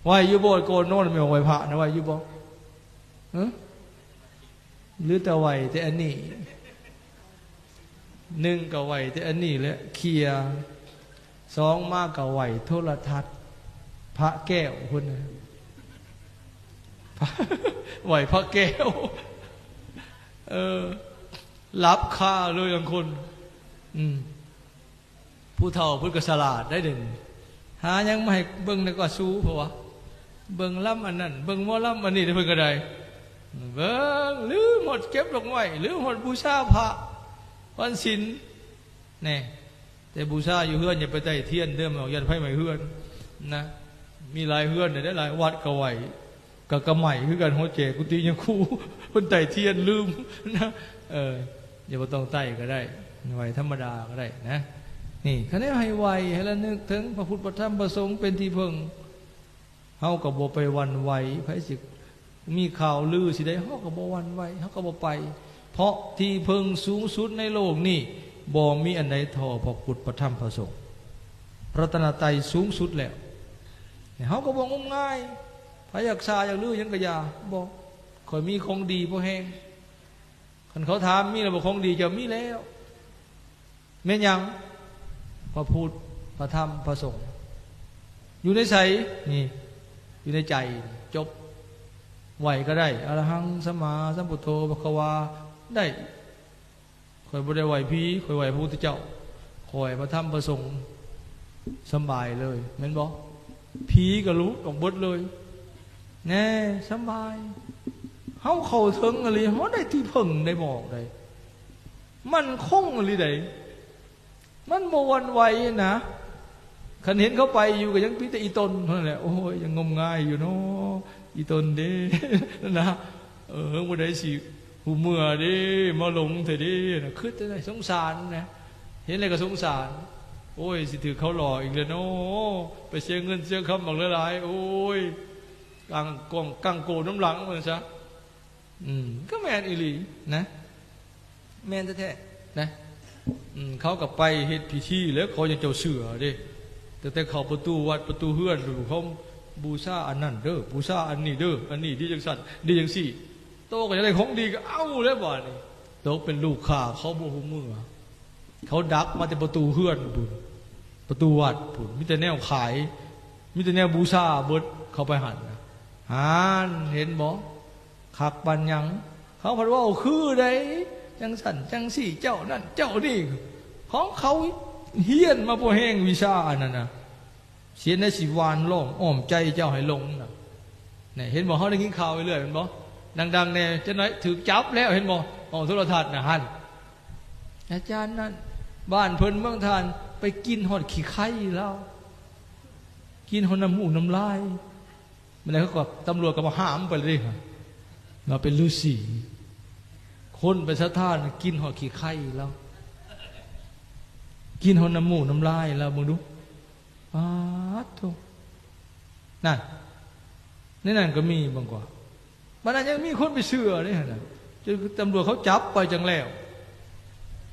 ໄຫວ້ຢູ່ບໍ່? ກ່ອນນອນແມ່ນໄຫວ້ພະນະ ໄຫວ້ຢູ່ບໍ່? ເອີ ຫຼືແຕ່ໄຫວ້ແຕ່ອັນນີ້ ໜຶ່ງກໍໄຫວ້ແຕ່ອັນນີ້ແຫຼະ ເຄຍ, ສອງມາກໍໄຫວ້ໂທລະທັດ ພະແກ້ວພຸ້ນນະ ໄຫວ້ພະແກ້ວ ເອີ ຫຼັບຄາເລີຍບາງຄົນ. ອືມ ຜູ້ເຖົ້າເພິ່ນກໍສະຫຼາດໄດ໋ເດ ຫາຫຍັງມາໃຫ້ເບິ່ງແດ່ກວ່າຊູ ເພາະວ່າເບິ່ງລຳອັນນັ້ນ ເບິ່ງໝໍລຳອັນນີ້ ເພິ່ນກໍໄດ້ເບິ່ງ ລືມຮອດເກັບດອກໄມ້ ລືມຮອດບູຊາພະວັນສິນແນ່. ແຕ່ບູຊາຢູ່ເຮືອນ ຢ່າໄປໄຕ້ທຽນເດີ ມັນອອກ ຢ້ານໄຟໄໝ້ເຮືອນນະ. ມີຫຼາຍເຮືອນເດ້ ຫຼາຍວັດກໍໄຫວ້ ກໍ ກໍໄໝ້ຄືກັນ ຫົວແຈກກຸຕິຍະຄູ ເພິ່ນໄຕ້ທຽນລືມນະ. ເອີ ຢ່າ ບໍ່ຕ້ອງໄຕ້ກໍໄດ້ ໄຫວ້ທຳມະດາກໍໄດ້ນະ. ນີ້ ຄັນແນວໃຫ້ໄຫວ້ ໃຫ້ລະນຶກເຖິງພະພຸດ ພະທຳ ພະສົງເປັນທີ່ເພິ່ງ ເຮົາກໍບໍ່ໄປຫວັ່ນໄຫວ. ໃຜຊິມີຂ່າວລືຊິໃດ ເຮົາກໍບໍ່ຫວັ່ນໄຫວ ເຮົາກໍບໍ່ໄປ ເພາະທີ່ເພິ່ງສູງສຸດໃນໂລກນີ້ ບໍ່ມີອັນໃດເທົ່າພະພຸດ ພະທຳ ພະສົງ ພະລັດຕະນະໄຕສູງສຸດແລ້ວ. ເຮົາກໍບໍ່ງົມງາຍ ໃຜຢາກສ້າຢາກລືຫຍັງກໍຢ່າ ບໍ່ ຂ້ອຍມີຂອງດີພໍແຮງ. ຄັນເຂົາຖາມ ມີແລ້ວບໍ່ຂອງດີ? ເຈົ້າມີແລ້ວ. ແມ່ນຫຍັງ? ພະພຸດ ພະທຳ ພະສົງ. ຢູ່ໃນໃສ? ນີ້ ຢູ່ໃນໃຈ. ຈົບ. ໄຫວ້ກໍໄດ້ ອະລະຫັງ ສຳມາສຳພຸດໂທ ພະຄະວາ ໄດ້. ຂ້ອຍບໍ່ໄດ້ໄຫວ້ຜີ ຂ້ອຍໄຫວ້ພະພຸດທະເຈົ້າ ຂ້ອຍພະທຳພະສົງ ສຳບາຍເລີຍ ແມ່ນບໍ່? ຜີກໍຫຼຸດອອກເບິດເລີຍແນ່ ສຳບາຍ. ເຮົາເຂົ້າເຖິງອີ່ຫຼີ ເຮົາໄດ້ທີ່ເພິ່ງໄດ້ໝອກໄດ້ ໝັ້ນຄົງອີ່ຫຼີໃດ໋ ມັນບໍ່ຫວັ່ນໄຫວນະ. ຄັນເຫັນເຂົາໄປຢູ່ກໍຍັງມີແຕ່ອີ່ຕົນເທົ່ານັ້ນແຫຼະ ໂອ້ຍ ຍັງງົມງາຍຢູ່ເນາະ ອີ່ຕົນເດ້ ນະ. ເອີ ມື້ໃດຊິຮູ້ເມືອເດ້ ມາຫຼົງແທ້ເດ້ນະ ຄິດແຕ່ໃນ ສົງສານນະ ເຫັນແລ້ວກໍສົງສານ. ໂອ້ຍ ຊິຖືກເຂົາຫຼອກອີກແລ້ວເນາະ ໄປເສຍເງິນເສຍຄຳບັກຫຼາຍໆ ໂອ້ຍ ກາງກອງກາງໂກນນຳຫຼັງວ່າຊັ້ນຊະ. ອືມ ກໍແມ່ນອີ່ຫຼີນະ ແມ່ນແທ້ໆນະ. ອືມ ເຂົາກໍໄປເຮັດພິທີແລ້ວ ເຂົາຍັງເຈົ້າເຊື່ອເດ້ ຕັ້ງແຕ່ເຂົ້າປະຕູວັດປະຕູເຮືອນ ເຂົາບູຊາອັນນັ້ນເດີ ບູຊາອັນນີ້ເດີ ອັນນີ້ດີຈັ່ງຊັ້ນດີຈັ່ງຊີ້ ໂຕກໍຢາກໄດ້ຂອງດີກໍເອົາແລ້ວບາດນີ້. ຕົກເປັນລູກຄ້າເຂົາບໍ່ຮູ້ເມືອ ເຂົາດັກມາແຕ່ປະຕູເຮືອນພຸ້ນ ປະຕູວັດພຸ້ນ ມີແຕ່ແນວຂາຍ ມີແຕ່ແນວບູຊາເບິດ ເຂົ້າໄປຫັ້ນນະ. ຫັ້ນ ເຫັນບໍ່? ຄັກປານຫຍັງ? ເຂົາພັດເວົ້າຄືໃດ ຈັ່ງຊັ້ນຈັ່ງຊີ້ ເຈົ້ານັ້ນເຈົ້ານີ້ ຂອງເຂົາຮຽນມາພໍແຮງ ວິຊາອັນນັ້ນນະ. ສຽນໄດ້ຊິຫວ່ານລ້ອມອ້ອມໃຈເຈົ້າໃຫ້ຫຼົງນະ. ນີ້ ເຫັນບໍ່? ເຮົາໄດ້ຍິນຂ່າວເລື້ອຍໆ ແມ່ນບໍ່? ດັງໆແດ່ ຈັກໜ້ອຍຖືກຈັບແລ້ວ ເຫັນບໍ່? ອອກໂທລະທັດນະ ຫັ້ນ ອາຈານນັ້ນ ບ້ານເພິ່ນເມືອງທ່ານ ໄປກິນຮອດຂີ້ໄຄລາວ ກິນຮອດນ້ຳມູກນ້ຳລາຍ. ມື້ໃດເຂົາກໍ ຕຳຫຼວດກໍມາຫ້າມໄປເລີຍເດ້ ວ່າເປັນລືສີ. ຄົນໄປສັດທາ ກິນຮອດຂີ້ໄຄລາວ ກິນຮອດນ້ຳມູກນ້ຳລາຍລາວ ເບິ່ງດູ. ປາດໂທ້ ນັ້ນ ໃນນັ້ນກໍມີບາງກວ່າ ບັດນັ້ນຍັງມີຄົນໄປເຊື່ອເດ້ຫັ້ນນະ ຈົນຕຳຫຼວດເຂົາຈັບໄປຈັ່ງແລ້ວ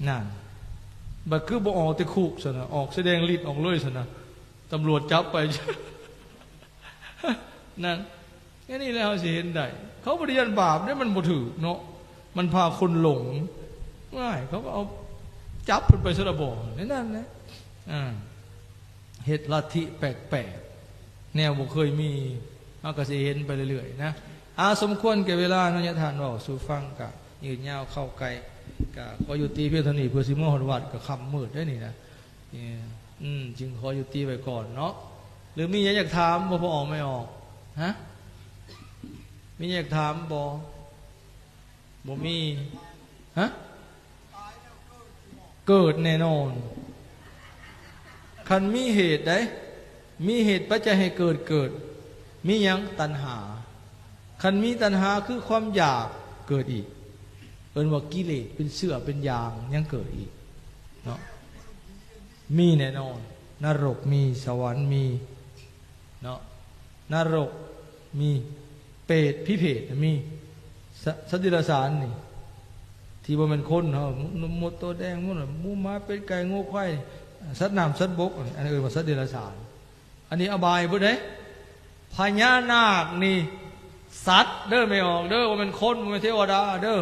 ນັ້ນ. ບັດຄືບໍ່ອອກແຕ່ຄຸກຊັ້ນນະ ອອກສະແດງລິດອອກເລີຍຊັ້ນນະ ຕຳຫຼວດຈັບໄປ ນັ້ນ. ອັນນີ້ແຫຼະເຮົາຊິເຫັນໄດ້ ເຂົາບໍ່ໄດ້ຢ້ານບາບເດ້ ມັນບໍ່ຖືກເນາະ ມັນພາຄົນຫຼົງ ງ່າຍ ເຂົາກໍເອົາຈັບເພິ່ນໄປຊະລະບໍ ໃນນັ້ນແຫຼະ. ອ່າ ເຮັດລັດທິແປກໆ ແນວບໍ່ເຄີຍມີ ເຮົາກໍຊິເຫັນໄປເລື້ອຍໆນະ. ອາ ສົມຄວນແກ່ເວລາເນາະ ຍາທ່ານເວົ້າສູ່ຟັງ ກະຍືດຍາວເຂົ້າໃກ້ ກະຂໍຍຸຕິພຽງເທົ່ານີ້ ເພື່ອຊິເມືອຮອດວັດ ກະຄ່ຳມືດເດ້ນີ້ນະ. ອືມ ຈຶ່ງຂໍຍຸຕິໄວ້ກ່ອນເນາະ. ຫຼືມີຫຍັງຢາກຖາມບໍ່ ພໍ່ອອກແມ່ອອກ? ຮະ? ມີຫຍັງຢາກຖາມບໍ່? ບໍ່ມີ. ຮະ? ເກີດແນ່ນອນ. ຄັນມີເຫດໃດ ມີເຫດປັດໄຈໃຫ້ເກີດ ເກີດ. ມີຫຍັງ? ຕັນຫາ. ຄັນມີຕັນຫາຄືຄວາມຢາກ ເກີດອີກ ເອີ້ນວ່າກິເລດ ເປັນເຊື້ອເປັນຢາງ ຍັງເກີດອີກເນາະ. ມີແນ່ນອນ ນະລົກມີ ສະຫວັນມີເນາະ ນະລົກມີ ເປດ ຜີເຜດມີ ສະ ສັດເດຍລະສານນີ້ ທີ່ບໍ່ແມ່ນຄົນເຮົາ ໝົດ ໂຕແດງໝົດ ໝູໝາ ເປັດໄກ່ ງົວຄວາຍ ສັດນ້ຳສັດບົກ ອັນນີ້ເອີ້ນວ່າສັດເດຍລະສານ. ອັນນີ້ອະບາຍເບິດເດ້. ພະຍານາກນີ້ສັດເດີ ແມ່ອອກເດີ ບໍ່ແມ່ນຄົນ ບໍ່ແມ່ນເທວະດາເດີ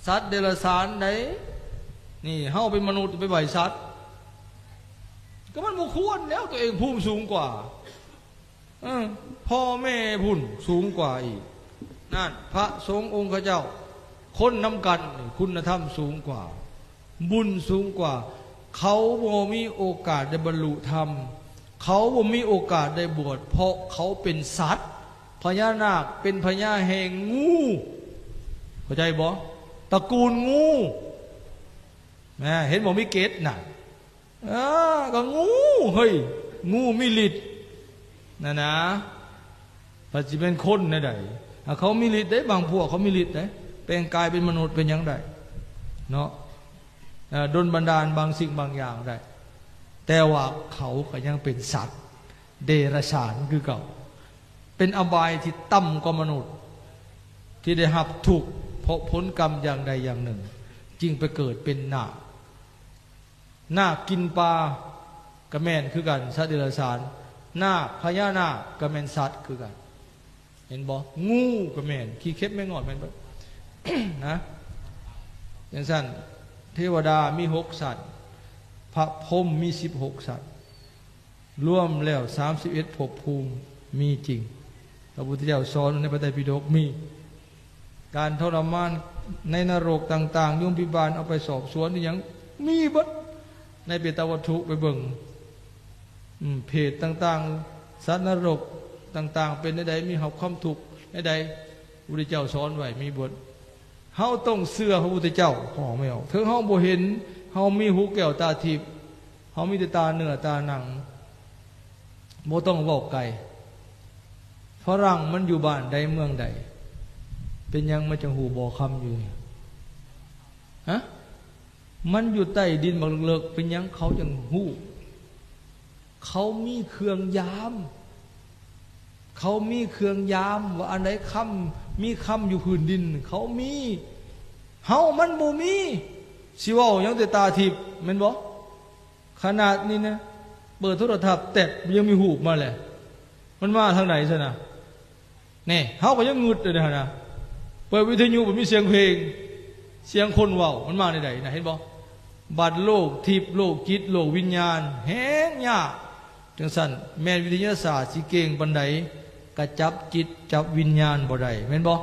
ສັດເດຍລະສານໃດ. ນີ້ເຮົາເປັນມະນຸດໄປໄຫວ້ສັດ ກໍມັນບໍ່ຄວນແລ້ວ ຕົວເອງພູມສູງກວ່າ ເອີ ພໍ່ແມ່ພຸ້ນສູງກວ່າອີກ ນັ້ນ ພະສົງອົງຄະເຈົ້າ ຄົນນຳກັນນີ້ຄຸນນະທຳສູງກວ່າ ບຸນສູງກວ່າ ເຂົາບໍ່ມີໂອກາດໄດ້ບັນລຸທຳ ເຂົາບໍ່ມີໂອກາດໄດ້ບວດ ເພາະເຂົາເປັນສັດ ພະຍານາກເປັນພະຍາແຫ່ງງູ ເຂົ້າໃຈບໍ່? ຕະກູນງູ ແມ່ນ ເຫັນບໍ່? ມີເກັດນະ ເອີ ກໍງູ ເຮີ້ຍ ງູມີລິດ ນັ້ນນະ ພັດຊິແມ່ນຄົນແນວໃດ? ຫາກເຂົາມີລິດເດ້ ບາງພວກເຂົາມີລິດເດ້ ແປງກາຍເປັນມະນຸດເປັນຫຍັງໄດ້ເນາະ ເອີ ດົນບັນດານບາງສິ່ງບາງຢ່າງໄດ້ ແຕ່ວ່າເຂົາກໍຍັງເປັນສັດເດຍລະສານຄືເກົ່າ ເປັນອະບາຍທີ່ຕ່ຳກວ່າມະນຸດ ທີ່ໄດ້ຮັບທຸກເພາະຜົນກຳຢ່າງໃດຢ່າງໜຶ່ງ ຈຶ່ງໄປເກີດເປັນນາກ ນາກກິນປາກໍແມ່ນຄືກັນ ສັດເດຍລະສານ ນາກ ພະຍານາກກໍແມ່ນສັດຄືກັນ ເຫັນບໍ່? ງູກໍແມ່ນ ຂີ້ເຂັບແມງງອດແມ່ນເບິດ ນະ ຈັ່ງຊັ້ນ ເທວະດາມີຫົກຊັ້ນ ພະພົມມີສິບຫົກຊັ້ນ ລວມແລ້ວສາມສິບເອັດພົບພູມມີຈິງ ພະພຸດທະເຈົ້າສອນໃນພະໄຕປິດົກ ມີການທໍລະມານໃນນະລົກຕ່າງໆ ຍົມພິບານເອົາໄປສອບສວນອີ່ຫຍັງ ມີເບິດ ໃນເປຕະວັດຖຸໄປເບິ່ງ ອືມ ເຜດຕ່າງໆ ສັດນະລົກຕ່າງໆ ເປັນແນວໃດ ມີຮັບຄວາມທຸກແນວໃດ ພະພຸດທະເຈົ້າສອນໄວ້ມີເບິດ. ເຮົາຕ້ອງເຊື່ອພະພຸດທະເຈົ້າ ພໍ່ແມ່ ເຖິງເຮົາບໍ່ເຫັນ ເຮົາມີຫູແກ້ວຕາທິບ ເຮົາມີແຕ່ຕາເນື້ອຕາໜັງ ບໍ່ຕ້ອງເວົ້າໄກ ຝຣັ່ງມັນຢູ່ບ້ານໃດເມືອງໃດ ເປັນຫຍັງມັນຈັ່ງຮູ້ບໍ່ຄຳຢູ່ນີ້ ຮະ? ມັນຢູ່ໃຕ້ດິນບັກເລິກໆ ເປັນຫຍັງເຂົາຈັ່ງຮູ້? ເຂົາມີເຄື່ອງຢາມ ເຂົາມີເຄື່ອງຢາມວ່າອັນໃດຄຳ ມີຄຳຢູ່ພື້ນດິນ ເຂົາມີ ເຮົາມັນບໍ່ມີ ຊິເວົ້າຫຍັງແຕ່ຕາທິບ ແມ່ນບໍ່? ຂະໜາດນີ້ນະ ເປີດໂທລະທັດແຕັບ ຍັງມີຮູບມາແຫຼະ ມັນມາທາງໃດຊັ້ນນະ? ແນ່ ເຮົາກໍຍັງງຶດຢູ່ເດ້ຫັ້ນນະ ເປີດວິທະຍຸ ມັນມີສຽງເພງ ສຽງຄົນເວົ້າ ມັນມາແນວໃດນະ ເຫັນບໍ່? ບັດໂລກທິບ ໂລກຈິດ ໂລກວິນຍານ ແຮງຍາກ ຈັ່ງຊັ້ນ ແມ່ນວິທະຍາສາດຊິເກັ່ງປານໃດ ກໍຈັບຈິດຈັບວິນຍານບໍ່ໄດ້ ແມ່ນບໍ່?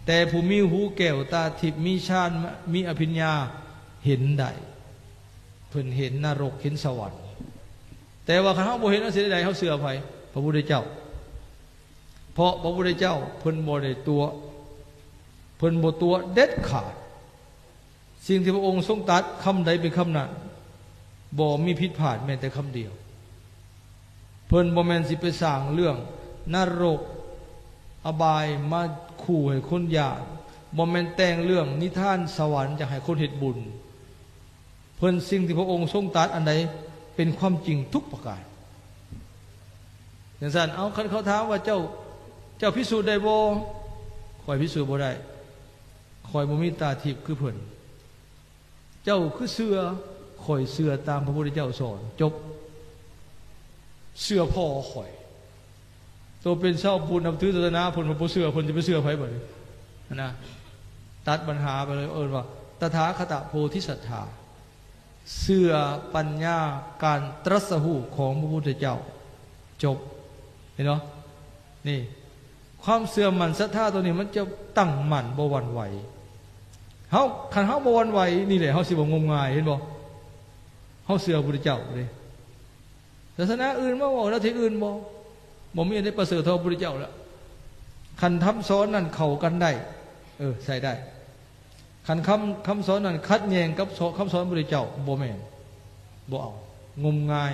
ແຕ່ຜູ້ມີຫູແກ້ວຕາທິບ ມີຊານ ມີອະພິນຍາ ເຫັນໄດ້ ເພິ່ນເຫັນນະລົກ ເຫັນສະຫວັນ ແຕ່ວ່າຄັນເຮົາບໍ່ເຫັນ ເຮົາຊິໄດ້ໃດ? ເຮົາເຊື່ອໃຜ? ພະພຸດທະເຈົ້າ ເພາະພະພຸດທະເຈົ້າເພິ່ນບໍ່ໄດ້ຕົວະ ເພິ່ນບໍ່ຕົວະເດັດຂາດ ສິ່ງທີ່ພະອົງຊົງຕັດ ຄຳໃດເປັນຄຳນັ້ນ ບໍ່ມີຜິດພາດແມ້ແຕ່ຄຳດຽວ ເພິ່ນບໍ່ແມ່ນຊິໄປສ້າງເລື່ອງນະລົກອະບາຍມາຂູ່ໃຫ້ຄົນຢ້ານ ບໍ່ແມ່ນແຕ່ງເລື່ອງນິທານສະຫວັນຢາກໃຫ້ຄົນເຮັດບຸນ ເພິ່ນ ສິ່ງທີ່ພະອົງຊົງຕັດອັນໃດເປັນຄວາມຈິງທຸກປະການ. ຈັ່ງຊັ້ນ ເອົາ ຄັນເຂົາຖາມວ່າ ເຈົ້າ ເຈົ້າພິສູດໄດ້ບໍ່? ຂ້ອຍພິສູດບໍ່ໄດ້. ຂ້ອຍບໍ່ມີຕາທິບຄືເພິ່ນ. ເຈົ້າຄືເຊື່ອ? ຂ້ອຍເຊື່ອຕາມພະພຸດທະເຈົ້າສອນ. ຈົບ. ເຊື່ອພໍ່ຂ້ອຍ. ໂຕເປັນຊາວພຸດນັບຖືສາສະໜາ ເພິ່ນບໍ່ເຊື່ອ ເພິ່ນຈະໄປເຊື່ອໃຜບັດນີ້? ຫັ້ນນະ ຕັດບັນຫາໄປເລີຍ ເອີ້ນວ່າ ຕະຖາຄະຕະໂພທິສັດຖາ ເຊື່ອປັນຍາການຕຣັດສະຮູ້ຂອງພະພຸດທະເຈົ້າ. ຈົບ. ເຫັນບໍ່? ນີ້ ຄວາມເຊື່ອໝັ້ນສັດທາໂຕນີ້ ມັນຈະຕັ້ງໝັ້ນບໍ່ຫວັ່ນໄຫວ. ເຮົາ ຄັນເຮົາບໍ່ຫວັ່ນໄຫວ ນີ້ແຫຼະ ເຮົາຊິບໍ່ງົມງາຍ ເຫັນບໍ່? ເຮົາເຊື່ອພະພຸດທະເຈົ້າເດ້. ສາສະໜາອື່ນມາເວົ້າແນວທີ່ອື່ນບໍ່ ບໍ່ມີອັນໃດປະເສີດເທົ່າພະພຸດທະເຈົ້າແລ້ວ. ຄັນຄຳສອນນັ້ນເຂົ້າກັນໄດ້ ເອີ ໃຊ້ໄດ້. ຄັນຄຳ ຄຳສອນນັ້ນຂັດແຍ່ງກັບສອນ ຄຳສອນພະພຸດທະເຈົ້າ ບໍ່ແມ່ນ ບໍ່ເອົາ. ງົມງາຍ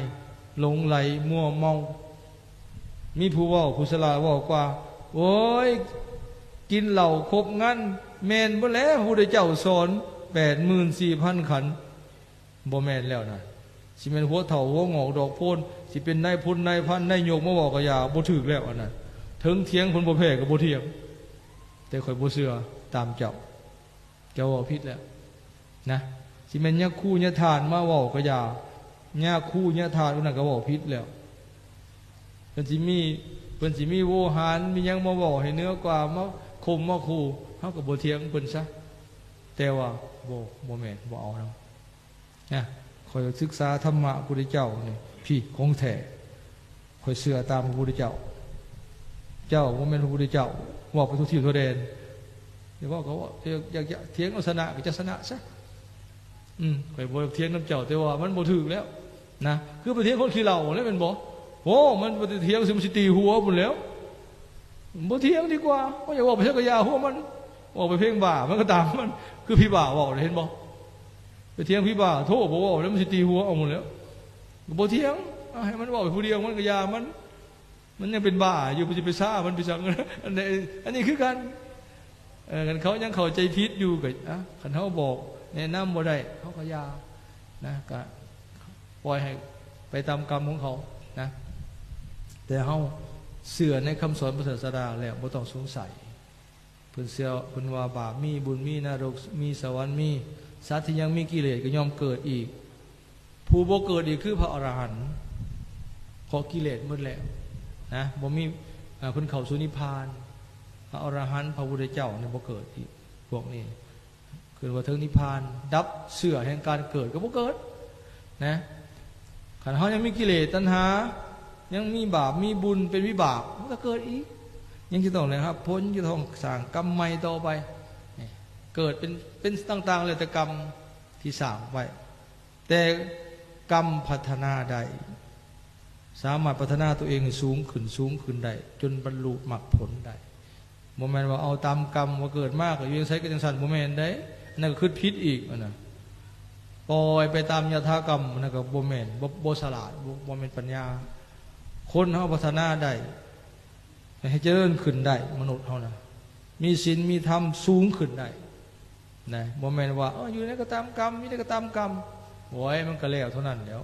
ຫຼົງໄຫຼ ມົວເມົາ. ມີຜູ້ເວົ້າ ຜູ້ສະຫຼາດເວົ້າກວ່າ ໂອ້ຍ ກິນເຫຼົ້າຄົບງັນ ແມ່ນບໍ່ແລ້ວ ພະພຸດທະເຈົ້າສອນ ແປດໝື່ນສີ່ພັນຂັນ. ບໍ່ແມ່ນແລ້ວນະ ຊິແມ່ນຫົວເຖົ້າຫົວງອກດອກໂພນ ຊິເປັນນາຍພົນນາຍພັນນາຍົກມາເວົ້າກະຢ່າ ບໍ່ຖືກແລ້ວອັນນັ້ນ. ເຖິງຖຽງເພິ່ນບໍ່ແພ້ກະບໍ່ຖຽງ ແຕ່ຂ້ອຍບໍ່ເຊື່ອຕາມເຈົ້າ ເຈົ້າເວົ້າຜິດແລ້ວນະ. ຊິແມ່ນຍາຄູຍາທ່ານມາເວົ້າກະຢ່າ ຍາຄູຍາທ່ານຜູ້ນັ້ນກະເວົ້າຜິດແລ້ວ. ເພິ່ນຊິມີ ເພິ່ນຊິມີໂວຫານມີຫຍັງມາເວົ້າໃຫ້ເໜືອກວ່າ ມາຂົ່ມມາຂູ່ ເຮົາກະບໍ່ຖຽງເພິ່ນຊະ. ແຕ່ວ່າບໍ່ ບໍ່ແມ່ນ ບໍ່ເອົານຳ ນະ ຂ້ອຍສຶກສາທຳມະພະພຸດທະເຈົ້ານີ້ ພີ້ ຂອງແທ້ ຂ້ອຍເຊື່ອຕາມພະພຸດທະເຈົ້າ. ເຈົ້າບໍ່ແມ່ນພະພຸດທະເຈົ້າ ເວົ້າໄປທົ່ວທິດທົ່ວແດນ. ຢ່າເວົ້າກໍເວົ້າ ຢາກ ຢາກ ຢາກຖຽງນຳຊະນະກໍຈະຊະນະຊະ. ອືມ ຂ້ອຍບໍ່ຖຽງນຳເຈົ້າ ແຕ່ວ່າມັນບໍ່ຖືກແລ້ວນະ. ຄືໄປຖຽງຄົນຂີ້ເຫຼົ້າແລ້ວແມ່ນບໍ່? ໂອ້ ມັນໄປຖຽງຊິ ມັນຊິຕີຫົວພຸ້ນແລ້ວ. ບໍ່ຖຽງດີກວ່າ. ບໍ່ຢາກເວົ້າໄປໃສກໍຢ່າຫົວມັນ. ເວົ້າໄປເພງບ້າ ມັນກໍຕາມມັນ. ຄືຜີບ້າເວົ້າ ເຫັນບໍ່? ໄປຖຽງຜີບ້າ ໂທ້ ບໍ່ເວົ້າແລ້ວ ມັນຊິຕີຫົວເອົາໝົດແລ້ວ. ບໍ່ຖຽງ ເອົາໃຫ້ມັນເວົ້າໄປຜູ້ດຽວ ມັນກໍຢ່າມັນ. ມັນຍັງເປັນບ້າຢູ່ ມັນຊິໄປຊ້າມັນໄປສັງ. ອັນນີ້ ອັນນີ້ຄືກັນ. ເອີ ຄັນເຂົາຍັງເຂົ້າໃຈຜິດຢູ່ກໍ ອະ ຄັນເຮົາບອກແນະນຳບໍ່ໄດ້ ເຮົາກໍຢ່ານະ ກະປ່ອຍໃຫ້ໄປຕາມກຳຂອງເຂົານະ. ແຕ່ເຮົາເຊື່ອໃນຄຳສອນພະສາສະດາແລ້ວ ບໍ່ຕ້ອງສົງໄສ. ເພິ່ນເຊື່ອ ເພິ່ນວ່າບາບມີ ບຸນມີ ນະລົກມີ ສະຫວັນມີ. ສັດທີ່ຍັງມີກິເລດກໍຍ່ອມເກີດອີກ. ຜູ້ບໍ່ເກີດອີກຄືພະອໍລະຫັນ ເພາະກິເລດໝົດແລ້ວນະ ບໍ່ມີ ເພິ່ນເຂົ້າສູ່ນິບພານ. ພະອໍລະຫັນ ພະພຸດທະເຈົ້ານີ້ບໍ່ເກີດອີກ. ພວກນີ້ ເອີ້ນວ່າເຖິງນິບພານ ດັບເຊື້ອແຫ່ງການເກີດກໍບໍ່ເກີດນະ. ຄັນເຮົາຍັງມີກິເລດຕັນຫາ ຍັງມີບາບມີບຸນເປັນວິບາກ ມັນກໍເກີດອີກ. ຍັງຈະຕ້ອງໄດ້ຮັບຜົນ ຈະຕ້ອງສ້າງກຳໃໝ່ຕໍ່ໄປ. ນີ້ ເກີດເປັນ ເປັນຕ່າງໆ ແລ້ວແຕ່ກຳທີ່ສ້າງໄວ້. ແຕ່ກຳພັດທະນາໄດ້ ສາມາດພັດທະນາຕົວເອງໃຫ້ສູງຂຶ້ນ ສູງຂຶ້ນໄດ້ ຈົນບັນລຸມັກຜົນໄດ້. ບໍ່ແມ່ນວ່າເອົາຕາມກຳ ວ່າເກີດມາກໍຢູ່ຈັ່ງໃດກໍຈັ່ງຊັ້ນ ບໍ່ແມ່ນເດ້. ອັນນັ້ນກໍຄິດຜິດອີກ ອັນນັ້ນ ປ່ອຍໄປຕາມຍະຖາກຳ ອັນນັ້ນກໍບໍ່ແມ່ນ ບໍ່ ບໍ່ສະຫຼາດ ບໍ່ ບໍ່ແມ່ນປັນຍາ. ຄົນເຮົາພັດທະນາໄດ້ ໃຫ້ຈະເລີນຂຶ້ນໄດ້ ມະນຸດເຮົານະ ມີສິນມີທຳສູງຂຶ້ນໄດ້ນະ. ບໍ່ແມ່ນວ່າ ເອີ ຢູ່ໃດກໍຕາມກຳ ມີໃດກໍຕາມກຳ. ໂອ້ຍ ມັນກໍແລ້ວເທົ່ານັ້ນແຫຼ້ວ.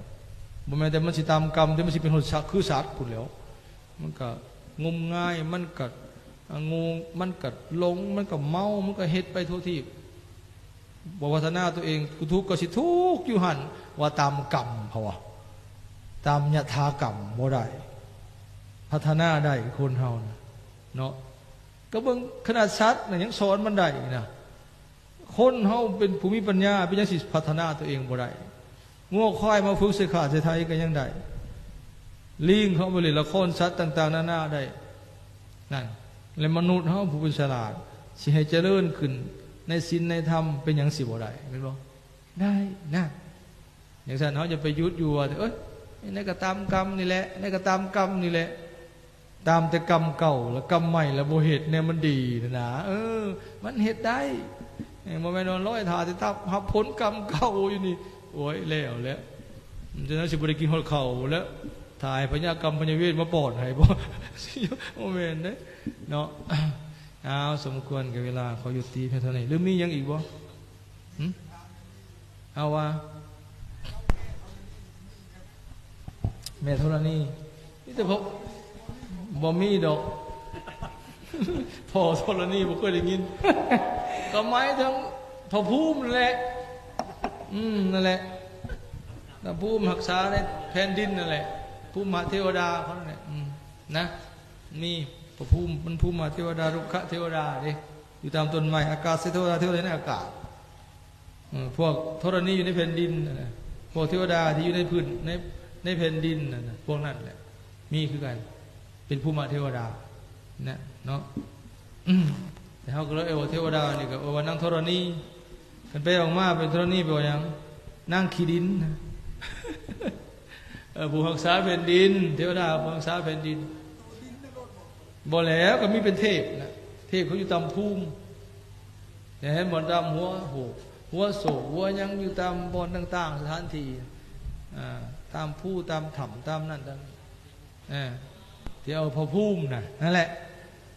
ບໍ່ແມ່ນແຕ່ມັນຊິຕາມກຳ ແຕ່ມັນຊິເປັນຫົດສັດ ຄືສັດພຸ້ນແຫຼ້ວ. ມັນກໍງົມງາຍ ມັນກໍ ອະ ງູ ມັນກໍຫຼົງ ມັນກໍເມົາ ມັນກໍເຮັດໄປທົ່ວທີບ. ບໍ່ພັດທະນາຕົວເອງ ຜູ້ທຸກກໍຊິທຸກຢູ່ຫັ້ນ ວ່າຕາມກຳ ເຂົາວ່າຕາມຍະຖາກຳບໍ່ໄດ້. ພັດທະນາໄດ້ຄົນເຮົານະເນາະ. ກໍເບິ່ງຂະໜາດສັດນະຍັງສອນມັນໄດ້ນະ. ຄົນເຮົາເປັນຜູ້ມີປັນຍາ ເປັນຫຍັງຊິພັດທະນາຕົວເອງບໍ່ໄດ້? ງົວຄວາຍມາຝຶກໃສ່ຂ້າໃສ່ໄຖກໍຍັງໄດ້. ລີງເຂົາໄປຫຼິ້ນລະຄອນສັດຕ່າງໆນານາໄດ້. ນັ້ນ ແລະ ມະນຸດເຮົາຜູ້ເປັນສະຫຼາດ ຊິໃຫ້ຈະເລີນຂຶ້ນໃນສິນໃນທຳ ເປັນຫຍັງຊິບໍ່ໄດ້ ແມ່ນບໍ່? ໄດ້ນະ. ຈັ່ງຊັ້ນເຮົາຢ່າໄປຢຸດຢູ່ວ່າ ເອີຍ ໃດກໍຕາມກຳນີ້ແຫຼະ ໃດກໍຕາມກຳນີ້ແຫຼະ. ຕາມແຕ່ກຳເກົ່າ ແລ້ວກຳໃໝ່ລະບໍ່ເຮັດແນວມັນດີນະ. ເອີ ມັນເຮັດໄດ້. ເອີ ບໍ່ແມ່ນວ່າລອຍຖ້າແຕ່ຮັບ ຮັບຜົນກຳເກົ່າຢູ່ນີ້. ໂອ້ຍ ແລ້ວແຫຼະ. ຈັ່ງນັ້ນຊິບໍ່ໄດ້ກິນຮອດເຂົ້າແລ້ວ. ຖ້າໃຫ້ພະຍາກຳພະຍາເວດມາປ້ອນໃຫ້ບໍ່? ບໍ່ແມ່ນເດ້ເນາະ. ອ້າວ ສົມຄວນກັບເວລາ ຂໍຍຸຕິພຽງເທົ່ານີ້ ຫຼືມີຫຍັງອີກບໍ່? ຫຶ? ເອົາວ່າ ແມ່ທໍລະນີ ມີແຕ່ພໍ່ ບໍ່ມີດອກ. ພໍ່ທໍລະນີບໍ່ເຄີຍໄດ້ຍິນ. ກໍໝາຍເຖິງພະພູມນັ້ນແຫຼະ. ອືມ ນັ້ນແຫຼະ ພະພູມຮັກສາໃນແຜ່ນດິນນັ້ນແຫຼະ ພູມມະເທວະດາເຂົານັ້ນແຫຼະ. ອືມ ນະ ມີພະພູມ ມັນພູມມະເທວະດາ ລຸກຂະເທວະດາເດ້ ຢູ່ຕາມຕົ້ນໄມ້. ອາກາດເທວະດາ ເທວະດາໃນອາກາດ. ເອີ ພວກທໍລະນີຢູ່ໃນແຜ່ນດິນນະ ພວກເທວະດາທີ່ຢູ່ໃນພື້ນ ໃນ ໃນແຜ່ນດິນນັ້ນນະ ພວກນັ້ນແຫຼະ ມີຄືກັນ ເປັນພູມະເທວະດານະເນາະ. ແຕ່ເຮົາກໍເລີຍເອີ້ນວ່າເທວະດານີ້ ກໍເອີ້ນວ່ານາງທໍລະນີ. ຄັນແປອອກມາເປັນທໍລະນີ ແປວ່າຫຍັງ? ນາງຂີ້ດິນ. ເອີ ຜູ້ຮັກສາແຜ່ນດິນ ເທວະດາຜູ້ຮັກສາແຜ່ນດິນ. ບໍ່ແລ້ວ ກໍມີເປັນເທບນະ ເທບເຂົາຢູ່ຕາມພູມ ແຕ່ເຫັນບໍ່ ຕາມຫົວໂຫກ ຫົວໂສກ ຫົວຫຍັງ ຢູ່ຕາມບ່ອນຕ່າງໆ ສະຖານທີ່ ອ່າ ຕາມພູ ຕາມຖ້ຳ ຕາມນັ້ນຕາມນີ້ ອ່າ ທີ່ເອົາພະພູມນະ ນັ້ນແຫຼະ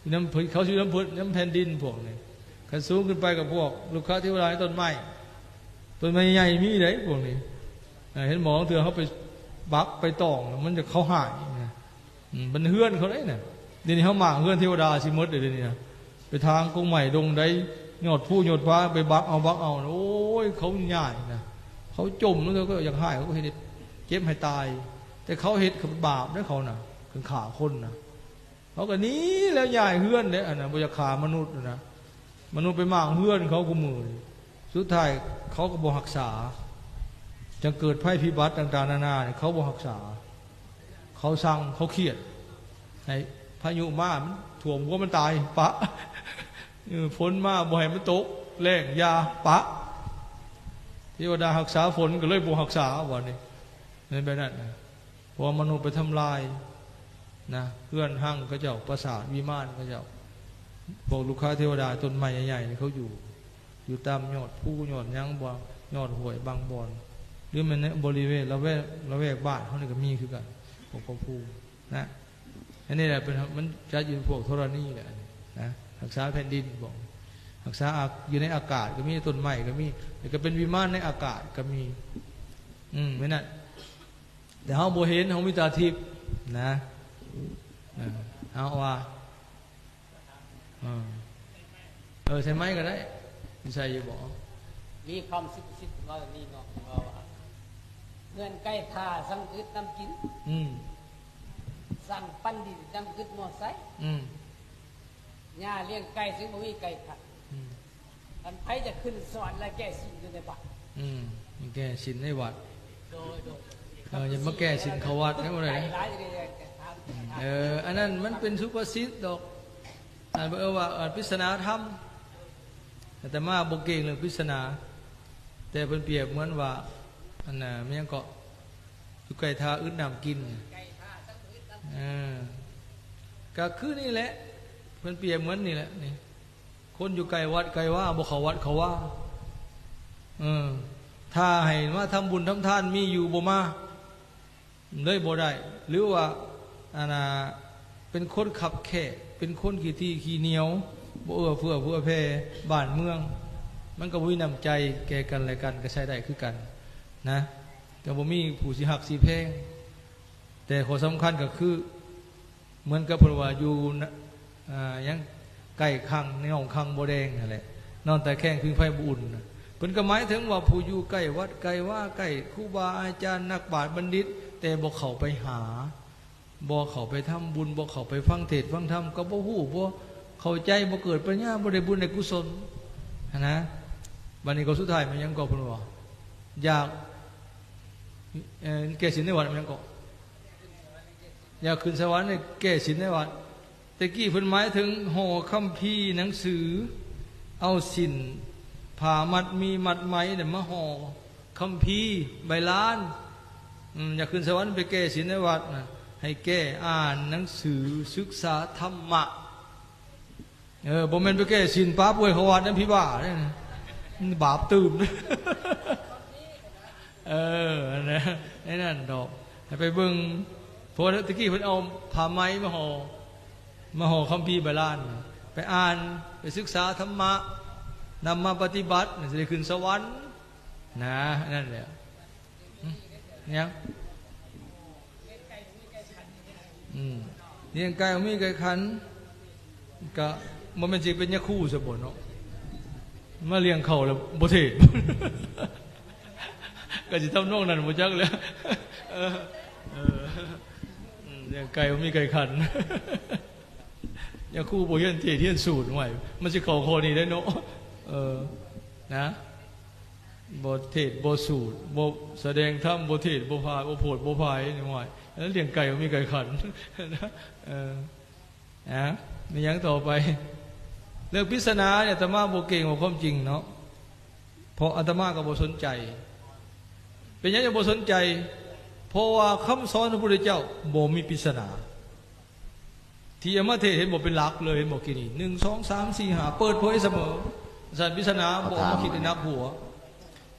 ຢູ່ນຳ ເຂົາຊິຢູ່ນຳເພິ່ນ ນຳແຜ່ນດິນພວກນີ້. ຄັນສູງຂຶ້ນໄປກໍພວກລຸກຂະເທວະດາໃນຕົ້ນໄມ້ ຕົ້ນໄມ້ໃຫຍ່ມີເດ້ພວກນີ້. ເຫັນບໍ່ ບາງເທື່ອເຮົາໄປບັກໄປຕ້ອງ ມັນຈະເຂົ້າຮ້າຍນະ. ອືມ ມັນເຮືອນເຂົາເດ້ນະ. ດຽວນີ້ເຮົາມ້າງເຮືອນເທວະດາຊິໝົດເດ້ ດຽວນີ້ນະ. ໄປທາງກົງໄມ້ດົງໃດ ຍອດພູຍອດຜາ ໄປບັກເອົາ ບັກເອົາ. ໂອ້ຍ ເຂົາຍ້າຍນະ ເຂົາຈົ່ມ ແລ້ວເຂົາຢາກຮ້າຍ ເຂົາກໍເຮັດເຈັບໃຫ້ຕາຍ. ແຕ່ເຂົາເຮັດ ເຂົາບາບເດ້ເຂົານະ ເຂົາຂ້າຄົນນະ. ເຂົາກໍໜີແລ້ວ ຍ້າຍເຮືອນເດ້ ອັນນັ້ນ ບໍ່ຢາກຂ້າມະນຸດນະ. ມະນຸດໄປມ້າງເຮືອນເຂົາຄູ່ມື້ນີ້ ສຸດທ້າຍເຂົາກໍບໍ່ຮັກສາ. ຈັ່ງເກີດໄພພິບັດຕ່າງໆນານານີ້ ເຂົາບໍ່ຮັກສາ ເຂົາຊັງ ເຂົາຄຽດ ໃຫ້ພາຍຸມາ ມັນຖ້ວມຫົວມັນຕາຍ ປະ ເອີ ຝົນມາບໍ່ໃຫ້ມັນຕົກ ແລ້ງຢ່າ ປະ ເທວະດາຮັກສາຝົນກໍເລີຍບໍ່ຮັກສາ ບາດນີ້ ເປັນແບບນັ້ນນະ ເພາະວ່າມະນຸດໄປທຳລາຍນະ ເຮືອນຮັງເຂົາເຈົ້າ ປາສາດວິມານເຂົາເຈົ້າ ພວກລຸກຂະເທວະດາ ຕົ້ນໄມ້ໃຫຍ່ໆນີ້ ເຂົາຢູ່ ຢູ່ຕາມຍອດພູຍອດຫຍັງ ບໍ່ ຍອດຫ້ວຍບາງບ່ອນ ຫຼືແມ່ນໃນບໍລິເວນລະແວກ ລະແວກບ້ານເຮົານີ້ກໍມີຄືກັນ ພວກເຂົາພູນະ ອັນນີ້ແຫຼະເປັນ ມັນຈັດຢູ່ພວກທໍລະນີແຫຼະນະ ຮັກສາແຜ່ນດິນ ພວກຮັກສາອາ ຢູ່ໃນອາກາດກໍມີ ຕົ້ນໄມ້ກໍມີ ແລ້ວກໍເປັນວິມານໃນອາກາດກໍມີ ອືມ ແມ່ນນັ້ນ ແຕ່ເຮົາບໍ່ເຫັນ ເຮົາມີຕາທິບນະ ເອີ ເຮົາວ່າ ເອີ ເອີ ໃສ່ໄມກໍໄດ້ ມີໃສ່ຢູ່ບໍ່? ມີຄຳສຸພາສິດເວົ້າແບບນີ້ເນາະ ເວົ້າວ່າ ເຮືອນໄກ່ຖ້າສັງອຶດນ້ຳກິນ ອືມ ສັງປັນດິນສັງອຶດໝໍ້ໃຊ້ ອືມ ຫຍ້າລ້ຽງໄກ່ ຊຶ່ງບໍ່ມີໄກ່ຂັນ ອືມ ອັນໃຜຈະຂຶ້ນສະຫວັນ ແລະ ແກ້ສິນຢູ່ໃນວັດ ອືມ ແກ້ສິນໃນວັດ ໂດຍ ໂດຍ ເອີ ຢ່າມາແກ້ສິນເຂົ້າວັດໄດ້ບໍ່ໄດ້ ໄກ່ຫຼາຍຢູ່ໃນ ເອີ ອັນນັ້ນມັນເປັນສຸພາສິດດອກ ອັນເອີ້ນວ່າ ເອີ ປິດສະໜາທຳ ອາດຕະມາບໍ່ເກັ່ງເລື່ອງປິດສະໜາ ແຕ່ເພິ່ນປຽບເໝືອນວ່າ ອັນນ່າ ແມ່ນຫຍັງເກາະ ຢູ່ໃກ້ທ່າອຶດນ້ຳກິນ ເອີ ກໍຄືນີ້ແຫຼະ ເພິ່ນປຽບເໝືອນນີ້ແຫຼະ ນີ້ ຄົນຢູ່ໃກ້ວັດໃກ້ວາ ບໍ່ເຂົ້າວັດເຂົ້າວາ ເອີ ຖ້າໃຫ້ມາທຳບຸນທຳທານ ມີຢູ່ບໍ່ມາ ເລີຍບໍ່ໄດ້ ຫຼືວ່າ ອັນນ່າ ເປັນຄົນຄັບແຄບ ເປັນຄົນຂີ້ຖີ່ຂີ້ໜຽວ ບໍ່ເອື້ອເຟື້ອເຜື່ອແຜ່ບ້ານເມືອງ ມັນກໍບໍ່ມີນ້ຳໃຈແກ່ກັນແລະກັນ ກໍໃຊ້ໄດ້ຄືກັນນະ ກໍບໍ່ມີຜູ້ຊິຮັກຊິແພງ ແຕ່ຂໍ້ສຳຄັນກໍຄື ເໝືອນກັບເພິ່ນວ່າຢູ່ນະ ອ່າ ຫຍັງ ໃກ້ຄັງ ໃນໜອງຄັງບໍ່ແດງຫັ້ນແຫຼະ ນອນຕາແຄງພິງໄຟບໍ່ອຸ່ນນະ ເພິ່ນກໍໝາຍເຖິງວ່າຜູ້ຢູ່ໃກ້ວັດໃກ້ວາ ໃກ້ຄູບາອາຈານ ນັກປາດບັນດິດ ແຕ່ບໍ່ເຂົ້າໄປຫາ ບໍ່ເຂົ້າໄປທຳບຸນ ບໍ່ເຂົ້າໄປຟັງເທດຟັງທຳ ກໍບໍ່ຮູ້ ບໍ່ເຂົ້າໃຈ ບໍ່ເກີດປັນຍາ ບໍ່ໄດ້ບຸນໄດ້ກຸສົນຫັ້ນນະ ບັດນີ້ກໍສຸດທ້າຍແມ່ນຫຍັງກໍເພິ່ນວ່າ ຢາກ ເອີ ແກ້ສິນໃນວັດແມ່ນຫຍັງກໍ ຢາກຂຶ້ນສະຫວັນໃຫ້ແກ້ສິນໃນວັດ ແຕ່ກີ້ເພິ່ນໝາຍເຖິງຫໍ່ຄຳພີໜັງສື ເອົາສິ້ນຜ້າມັດໝີ່ມັດໄໝນະມາຫໍ່ຄຳພີໃບລານ ອືມ ຢາກຂຶ້ນສະຫວັນໄປແກ້ສິນໃນວັດນະ ໃຫ້ແກ້ອ່ານໜັງສືສຶກສາທຳມະ. ເອີ ບໍ່ແມ່ນໄປແກ້ສິນປາປ່ວຍເຂົ້າວັດນຳຜີບ້າເດ້ ມັນບາບຕື່ມ ເອີ ອັນນັ້ນ ໃນນັ້ນດອກ ໃຫ້ໄປເບິ່ງ ເພາະວ່າແຕ່ກີ້ເພິ່ນເອົາຜ້າໄໝມາຫໍ່ ມາຫໍ່ຄຳພີໃບລານ ໄປອ່ານ ໄປສຶກສາທຳມະ ນຳມາປະຕິບັດ ມັນຊິໄດ້ຂຶ້ນສະຫວັນນະ ອັນນັ້ນແຫຼະ. ຫຶ ຫຍັງ? ອືມ ລ້ຽງໄກ່ມີໄກ່ຂັນ ກະບໍ່ແມ່ນຊິເປັນຍາຄູຊະບໍ່ເນາະ ມາລ້ຽງເຂົ້າແລ້ວບໍ່ເທດ ກະຊິທຳນອງນັ້ນບໍ່ຈັກແຫຼະ ເອີ ເອີ ອືມ ລ້ຽງໄກ່ບໍ່ມີໄກ່ຂັນ ຍາຄູບໍ່ຮຽນເທດຮຽນສູດ ຫ້ວຍ ມັນຊິເຂົ້າຂໍ້ນີ້ໄດ້ເນາະ ເອີ ນະ. ບໍ່ເທດບໍ່ສູດ ບໍ່ສະແດງທຳ ບໍ່ເທດບໍ່ພາ ບໍ່ໂພດບໍ່ພາຍ ນີ້ ຫ້ວຍ ລ້ຽງໄກ່ບໍ່ມີໄກ່ຂັນ ເອີ ນະ ມີຫຍັງຕໍ່ໄປ? ເລື່ອງປິດສະໜານີ້ ອາດຕະມາບໍ່ເກັ່ງ ເວົ້າຄວາມຈິງເນາະ ເພາະອາດຕະມາກໍບໍ່ສົນໃຈ. ເປັນຫຍັງຈຶ່ງບໍ່ສົນໃຈ? ເພາະວ່າຄຳສອນຂອງພະພຸດທະເຈົ້າບໍ່ມີປິດສະໜາ. ທີ່ເອົາມາເທດ ເຫັນບໍ່ ເປັນຫຼັກເລີຍ ເຫັນບໍ່ ກີ້ນີ້ ໜຶ່ງ ສອງ ສາມ ສີ່ ຫ້າ ເປີດເຜີຍສະເໝີ. ຊັ້ນ ປິດສະໜາບໍ່ເອົາມາຄິດໃຫ້ໜັກຫົວ.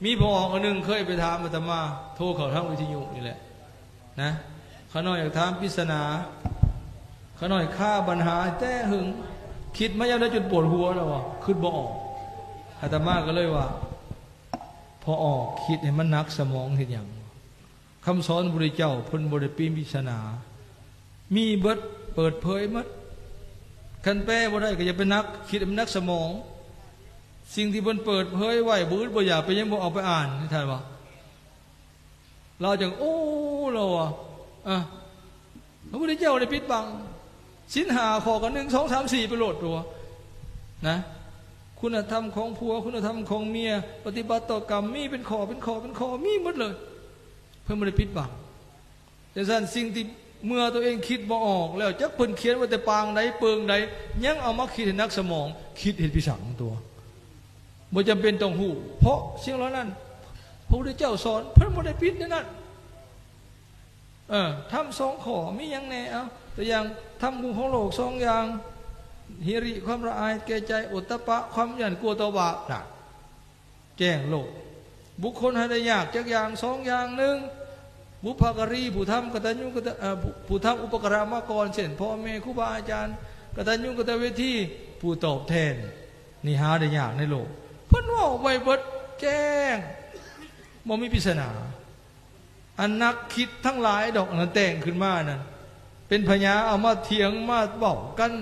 ມີພໍ່ຮອງຄົນໜຶ່ງເຄີຍໄປຖາມອາດຕະມາ ໂທເຂົ້າທາງວິທະຍຸນີ້ແຫຼະນະ ຂ້ານ້ອຍຢາກຖາມປິດສະໜາ ຂ້ານ້ອຍຄາບັນຫາແຕ່ຫຶງ ຄິດມາຍາມໃດຈົນປວດຫົວແລ້ວວ່າ ຄິດບໍ່ອອກ. ອາດຕະມາກໍເລີຍວ່າ ພໍ່ອອກ ຄິດໃຫ້ມັນໜັກສະໝອງເຮັດຫຍັງ? ຄຳສອນພະພຸດທະເຈົ້າເພິ່ນບໍ່ໄດ້ປີນປິດສະໜາ ມີເບິດ ເປີດເຜີຍໝົດ. ຄັນແປບໍ່ໄດ້ກໍຢ່າໄປໜັກ ຄິດໃຫ້ມັນໜັກສະໝອງ. ສິ່ງທີ່ເພິ່ນເປີດເຜີຍໄວ້ ບໍ່ອຶດບໍ່ຢາກ ເປັນຫຍັງບໍ່ເອົາໄປອ່ານ? ທ່ານວ່າ ລາວຈັ່ງ ໂອ້ ລາວວ່າ ອາ ພະພຸດທະເຈົ້າໄດ້ປິດບັງ ສິນຫ້າຂໍ້ກໍ ໜຶ່ງ ສອງ ສາມ ສີ່ ໄປໂລດຕົວະ ນະ ຄຸນນະທຳຂອງຜົວ ຄຸນນະທຳຂອງເມຍ ປະຕິບັດຕໍ່ກຳ ມີເປັນຂໍ້ ເປັນຂໍ້ ເປັນຂໍ້ ມີໝົດເລີຍ. ເພິ່ນບໍ່ໄດ້ປິດບັງ. ຈັ່ງຊັ້ນ ສິ່ງທີ່ເມື່ອຕົວເອງຄິດບໍ່ອອກແລ້ວ ຈັກເພິ່ນຂຽນໄວ້ແຕ່ປາງໃດເປິງໃດ ຍັງເອົາມາຄິດໃຫ້ໜັກສະໝອງ ຄິດເຮັດພິສັງຕົວະ. ບໍ່ຈຳເປັນຕ້ອງຮູ້ ເພາະສິ່ງເຫຼົ່ານັ້ນ ພະພຸດທະເຈົ້າສອນ ເພິ່ນບໍ່ໄດ້ປິດໃນນັ້ນ. ເອີ ທຳສອງຂໍ້ມີຫຍັງແດ່? ເອົາ ຕົວຢ່າງ ທຳກຸນຂອງໂລກສອງຢ່າງ ຫິລິ ຄວາມລະອາຍແກ່ໃຈ, ໂອດຕະປະ ຄວາມຢ້ານກົວຕໍ່ບາບ ນະ ແຈ້ງໂລດ. ບຸກຄົນຫາໄດ້ຍາກຈັກຢ່າງສອງຢ່າງ ໜຶ່ງ ບຸບພະກາຣີ ຜູ້ທຳກະຕັນຍູກະຕະ ເອີ ຜູ້ ຜູ້ທຳອຸປະກາລະມາກ່ອນ ເຊັ່ນ ພໍ່ແມ່ ຄູບາອາຈານ ກະຕັນຍູກະຕະເວທີ ຜູ້ຕອບແທນ ນີ້ຫາໄດ້ຍາກໃນໂລກ. ເພິ່ນເວົ້າໄວ້ເບິດແຈ້ງ ບໍ່ມີປິດສະໜາ. ອັນນັກຄິດທັງຫຼາຍດອກ ອັນນັ້ນແຕ່ງຂຶ້ນມານັ້ນ ເປັນພະຍາ ເອົາມາຖຽງມາເວົ້າກັນ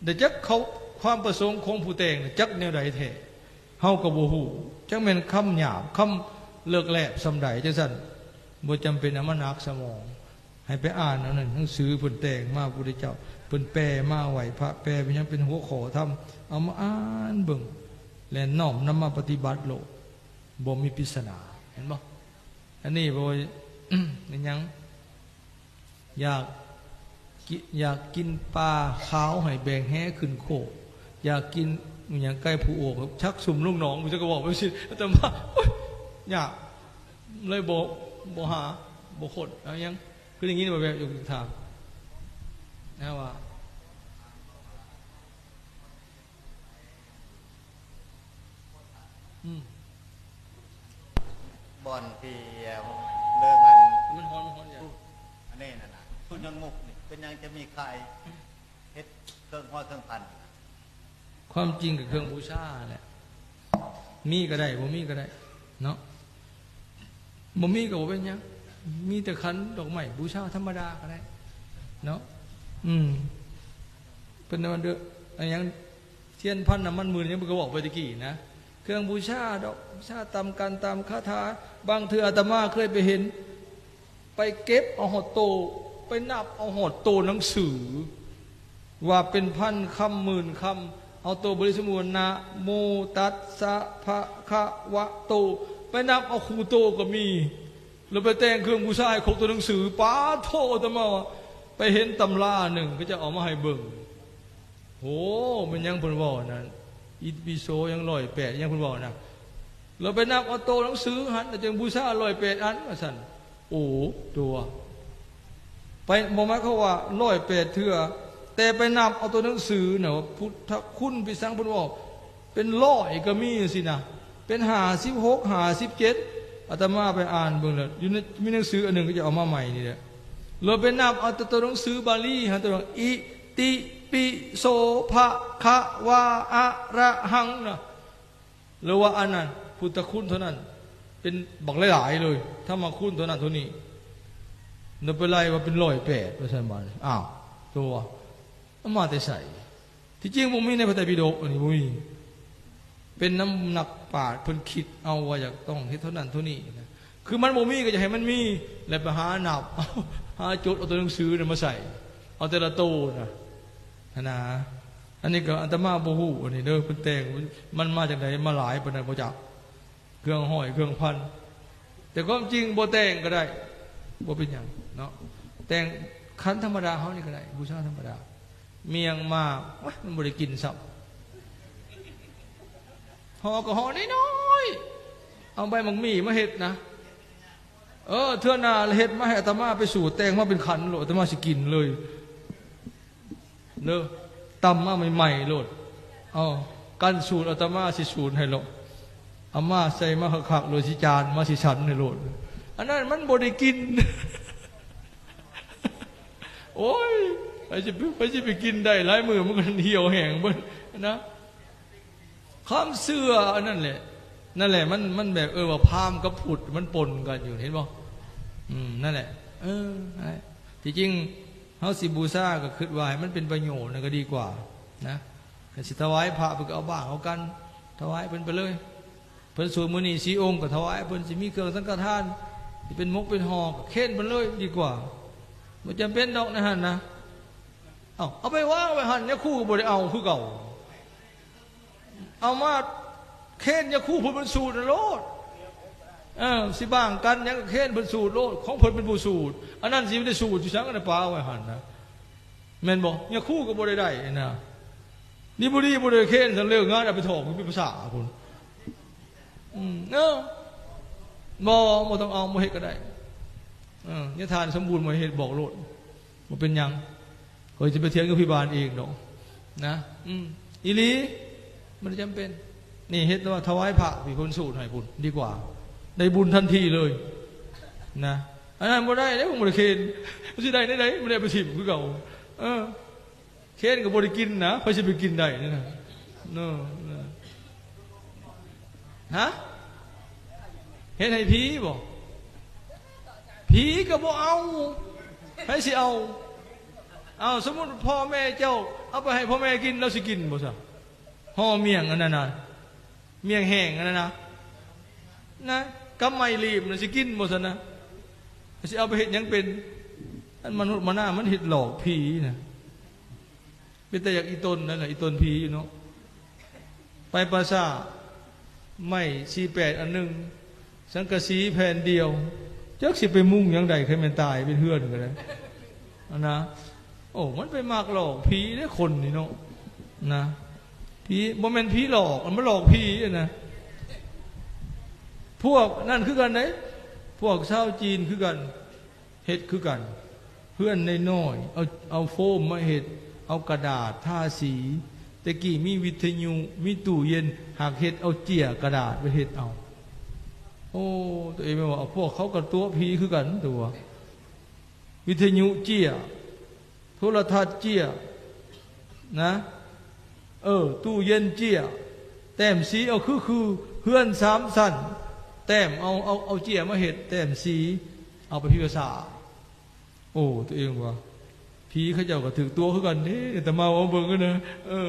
ແຕ່ຈັກເຂົາ ຄວາມປະສົງຂອງຜູ້ແຕ່ງນະ ຈັກແນວໃດແທ້ ເຮົາກໍບໍ່ຮູ້ ຈັກແມ່ນຄຳຫຍາບ ຄຳເລິກແຫຼບສ່ຳໃດ. ຈັ່ງຊັ້ນ ບໍ່ຈຳເປັນເອົາມາໜັກສະໝອງ ໃຫ້ໄປອ່ານເອົານັ້ນ ໜັງສືເພິ່ນແຕ່ງມາ ພຸດທະເຈົ້າເພິ່ນແປມາ ໄຫວ້ພະແປເປັນຫຍັງ ເປັນຫົວຂໍ້ທຳ ເອົາມາອ່ານເບິ່ງ ແລະ ນ້ອມນຳມາປະຕິບັດໂລດ ບໍ່ມີປິດສະໜາ ເຫັນບໍ່? ອັນນີ້ບໍ່ ແມ່ນຫຍັງ? ຢາກກິ ຢາກກິນປາຂາວໃຫ້ແບກແຫຂຶ້ນໂຄກ ຢາກກິນຫຍັງໄກ່ຜູ້ໂອກ ຊັກຊຸມລົງໜອງ ມັນຈະກໍເວົ້າໄປຊີ້ ອາດຕະມາ ໂອ້ຍ ຍາກ ເລີຍບໍ່ ບໍ່ຫາ ບໍ່ຄົ້ນ ເອົາຫຍັງ ຄືໄດ້ຍິນແບບໆຢູ່ຖາມນະວ່າ ອືມ ບ່ອນທີ່ເລື່ອງອັນ ມັນຮ້ອນ ມັນຮ້ອນ ອັນນີ້ນັ້ນນະ ທຸນຍົນມຸກນີ້ ເປັນຫຍັງຈະມີຂາຍ ເຮັດເຄື່ອງຮ້ອຍເຄື່ອງພັນ? ຄວາມຈິງກໍເຄື່ອງບູຊາແຫຼະ ມີກໍໄດ້ ບໍ່ມີກໍໄດ້ເນາະ. ບໍ່ມີກໍບໍ່ເປັນຫຍັງ ມີແຕ່ຂັນດອກໄມ້ບູຊາທຳມະດາກໍໄດ້ເນາະ. ອືມ ເພິ່ນວ່າເດີ ອັນຫຍັງ ທຽນພັນ ນ້ຳມັນໝື່ນ ຫຍັງ ເພິ່ນກໍເວົ້າໄປແຕ່ກີ້ນະ ເຄື່ອງບູຊາດອກ ບູຊາຕາມກັນຕາມຄາຖາ. ບາງເທື່ອອາດຕະມາເຄີຍໄປເຫັນ ໄປເກັບເອົາຮອດໂຕ ໄປນັບເອົາຮອດໂຕໜັງສື ວ່າເປັນພັນຄຳ ໝື່ນຄຳ ເອົາໂຕບໍລິສົມບູນ ນະໂມຕັດສະພະຄະວະໂຕ ໄປນັບເອົາຄູ່ໂຕກໍມີ. ແລ້ວໄປແຕ່ງເຄື່ອງບູຊາໃຫ້ຄົບໂຕໜັງສື ປາໂທ ອາດຕະມາວ່າ ໄປເຫັນຕຳລາໜຶ່ງ ເຂົາເຈົ້າເອົາມາໃຫ້ເບິ່ງ ໂຫ ແມ່ນຫຍັງເພິ່ນເວົ້ານັ້ນ ອິຕິປິໂສຫຍັງຮ້ອຍແປດ ຫຍັງເພິ່ນເວົ້ານະ ແລ້ວໄປນັບເອົາໂຕໜັງສືຫັ້ນ ແລ້ວຈຶ່ງບູຊາຮ້ອຍແປດອັນ ວ່າຊັ້ນ. ໂອ້ ຕົວະ ໄປ ບໍ່ໝາຍຄວາມວ່າຮ້ອຍແປດເທື່ອ ແຕ່ໄປນັບເອົາໂຕໜັງສືນະ ພຸດທະຄຸນພິສັງ ເພິ່ນເວົ້າເປັນຮ້ອຍກໍມີຈັ່ງຊີ້ນະ ເປັນຫ້າສິບຫົກ ຫ້າສິບເຈັດ. ອາດຕະມາໄປອ່ານເບິ່ງແລ້ວ ຢູ່ໃນ ມີໜັງສືອັນໜຶ່ງ ເຂົາເຈົ້າເອົາມາໃໝ່ນີ້ແຫຼະ ແລ້ວໄປນັບເອົາແຕ່ໂຕໜັງສືບາລີຫັ້ນ ໂຕ ອິຕິປິໂສພະຄະວາອະລະຫັງນະ ຫຼືວ່າອັນນັ້ນ ພຸດທະຄຸນເທົ່ານັ້ນ ເປັນບັກຫຼາຍໆເລີຍ ທຳມະຄຸນເທົ່ານັ້ນເທົ່ານີ້ ແລ້ວໄປໄລ່ວ່າເປັນຮ້ອຍແປດ ວ່າຊັ້ນ. ບາດນີ້ ອ້າວ ຕົວະ ເອົາມາແຕ່ໃສ? ທີ່ຈິງບໍ່ມີໃນພະໄຕປິດົກ ອັນນີ້ບໍ່ມີ ເປັນນຳນັກປາດເພິ່ນຄິດເອົາວ່າຢາກຕ້ອງເຮັດເທົ່ານັ້ນເທົ່ານີ້ນະ ຄືມັນບໍ່ມີກໍຢາກໃຫ້ມັນມີ ແລ້ວໄປຫານັບ ຫາຈົດເອົາໂຕໜັງສືນັ້ນມາໃສ່ ເອົາແຕ່ລະໂຕນະ ຫັ້ນນະ. ອັນນີ້ກໍອາດຕະມາບໍ່ຮູ້ ອັນນີ້ເດີ ເພິ່ນແຕ່ງ ມັນມາຈາກໃດ ມາຫຼາຍປານໃດບໍ່ຈັກ ເຄື່ອງຮ້ອຍເຄື່ອງພັນ. ແຕ່ຄວາມຈິງບໍ່ແຕ່ງກໍໄດ້ ບໍ່ເປັນຫຍັງເນາະ ແຕ່ງຂັນທຳມະດາເຮົານີ້ກໍໄດ້ ບູຊາທຳມະດາ. ໝ້ຽງມາ ໂອ້ຍ ມັນບໍ່ໄດ້ກິນຊ້ຳ ຫໍ່ກໍຫໍ່ນ້ອຍໆ ເອົາໃບໝາກໝີ່ມາເຮັດນະ. ເອີ ເທື່ອໜ້າເຮັດມາໃຫ້ອາດຕະມາໄປສູດ ແຕ່ງມາເປັນຂັນໂລດ ອາດຕະມາຊິກິນເລີຍ. ເດີ ຕຳມາໃໝ່ໆໂລດ ເອົາ ກັນສູດອາດຕະມາຊິສູດໃຫ້ໂລດ ເອົາມາໃສ່ມາຄັກໆໂລດ ຊິຈານມາຊິສັນໃຫ້ໂລດ. ອັນນັ້ນມັນບໍ່ໄດ້ກິນ ໂອ້ຍ ໃຜຊິໄປ ໃຜຊິໄປກິນໄດ້ ຫຼາຍມື້ມັນກໍຫ່ຽວແຫ້ງເບິດນະ. ຄວາມເຊື່ອອັນນັ້ນແຫຼະ ນັ້ນແຫຼະ ມັນ ມັນແບບ ເອີ ວ່າພາມກັບພຸດມັນປົນກັນຢູ່ ເຫັນບໍ່? ອືມ ນັ້ນແຫຼະ ເອີ ນັ້ນແຫຼະ ທີ່ຈິງເຮົາຊິບູຊາກໍຄິດວ່າໃຫ້ມັນເປັນປະໂຫຍດນັ້ນກໍດີກວ່ານະ. ຄັນຊິຖວາຍພະ ເພິ່ນກໍເອົາບ້າງເອົາກັນ ຖວາຍເພິ່ນໄປເລີຍ. ເພິ່ນສູດມື້ນີ້ສີ່ອົງ ກໍຖວາຍເພິ່ນ ຊິມີເຄື່ອງສັງຄະທານ ຊິເປັນໝົກເປັນຫໍ່ ກໍເຄັນເພິ່ນເລີຍດີກວ່າ. ບໍ່ຈຳເປັນດອກໃນຫັ້ນນະ. ເອົາ ເອົາໄປວາງໄວ້ຫັ້ນ ຍາຄູກໍບໍ່ໄດ້ເອົາຄືເກົ່າ. ເອົາມາເຄັນຍາຄູເພິ່ນ ເພິ່ນສູດນັ້ນໂລດ. ເອີ ຊິບາງກັນຫຍັງກໍເຄນເພິ່ນສູດໂລດ ຂອງເພິ່ນເປັນຜູ້ສູດ ອັນນັ້ນຊິໄດ້ສູດຢູ່ຫຍັງ ອັນນັ້ນປະໄວ້ຫັ້ນນະ ແມ່ນບໍ່? ຍາຄູກໍບໍ່ໄດ້ໄດ້ນະ ດີບໍ່ດີບໍ່ໄດ້ເຄນ ຊັ້ນເລີກງານເອົາໄປຖອກຢູ່ປີພາສາພຸ້ນ ອືມ ເອີ ບໍ່ ບໍ່ຕ້ອງເອົາ ບໍ່ເຮັດກໍໄດ້ ເອີ ຍາທ່ານສົມບູນບໍ່ເຮັດ ບອກໂລດ ບໍ່ເປັນຫຍັງ ຂ້ອຍຈະໄປຖຽງກັບພິບານເອງດອກນະ ອືມ ອີ່ຫຼີ ມັນຈຳເປັນ ນີ້ເຮັດວ່າຖວາຍພະ ທີ່ເພິ່ນສູດໃຫ້ພຸ້ນ ດີກວ່າ ໄດ້ບຸນທັນທີເລີຍນະ ອັນນັ້ນບໍ່ໄດ້ເດ້ ບໍ່ໄດ້ເຄນ ມັນຊິໄດ້ແນວໃດ ມັນໄດ້ໄປຖິ້ມຄືເກົ່າ ເອີ ເຄນກໍບໍ່ໄດ້ກິນນະ ໃຜຊິໄປກິນໄດ້ນີ້ນະ ເນາະ ຮະ ເຮັດໃຫ້ຜີບໍ? ຜີກໍບໍ່ເອົາ ໃຜຊິເອົາ? ເອົາ ສົມມຸດພໍ່ແມ່ເຈົ້າເອົາໄປໃຫ້ພໍ່ແມ່ກິນ ລາວຊິກິນບໍ່ຊະ? ຫໍ່ໝ້ຽງອັນນັ້ນນະ ໝ້ຽງແຫ້ງອັນນັ້ນນະ ນະ ກຳໄມ້ລີບນະ ຊິກິນບໍ່ຊັ້ນນະ? ຊິເອົາໄປເຮັດຫຍັງເປັນ? ອັນມະນຸດມະນາ ມັນເຮັດຫຼອກຜີນະ. ເປັນຕາຢາກອີຕົນນັ້ນແຫຼະ ອີຕົນຜີຢູ່ເນາະ ໄປປ່າຊ້າ ໄມ້ສີ່ແປດອັນໜຶ່ງ ສັງກະສີແຜ່ນດຽວ ຈັກຊິໄປມຸງຫຍັງໄດ້ ຄັນແມ່ນຕາຍເປັນເຮືອນກໍໄດ້ ອັນນະ ໂອ້ ມັນໄປມັກຫຼອກຜີເດ້ຄົນນີ້ເນາະ ນະ ຜີ ບໍ່ແມ່ນຜີຫຼອກ ມັນມາຫຼອກຜີຫັ້ນນະ ພວກນັ້ນຄືກັນເດ້ ພວກຊາວຈີນຄືກັນ ເຮັດຄືກັນ ເຮືອນນ້ອຍໆ ເອົາ ເອົາໂຟມມາເຮັດ ເອົາກະດາດທາສີ ແຕ່ກີ້ມີວິທະຍຸ ມີຕູ້ເຢັນ ຫາກເຮັດເອົາເຈ້ຍກະດາດໄປເຮັດເອົາ ໂອ້ ຕົວເອງແມ່ນວ່າ ພວກເຂົາກໍຕົວະຜີຄືກັນຕົວະ ວິທະຍຸເຈ້ຍ ໂທລະທັດເຈ້ຍ ນະ ເອີ ຕູ້ເຢັນເຈ້ຍ ແຕ້ມສີເອົາຄື ຄືເຮືອນສາມຊັ້ນ ແຕ້ມເອົາ ເອົາ ເອົາເຈ້ຍມາເຮັດ ແຕ້ມສີ ເອົາໄປພິພາສາ ໂອ້ ຕົວເອງວ່າ ຜີເຂົາເຈົ້າກໍຖືກຕົວະຄືກັນເດ້ ອາດຕະມາເວົ້າເບິ່ງຫັ້ນນະ ເອີ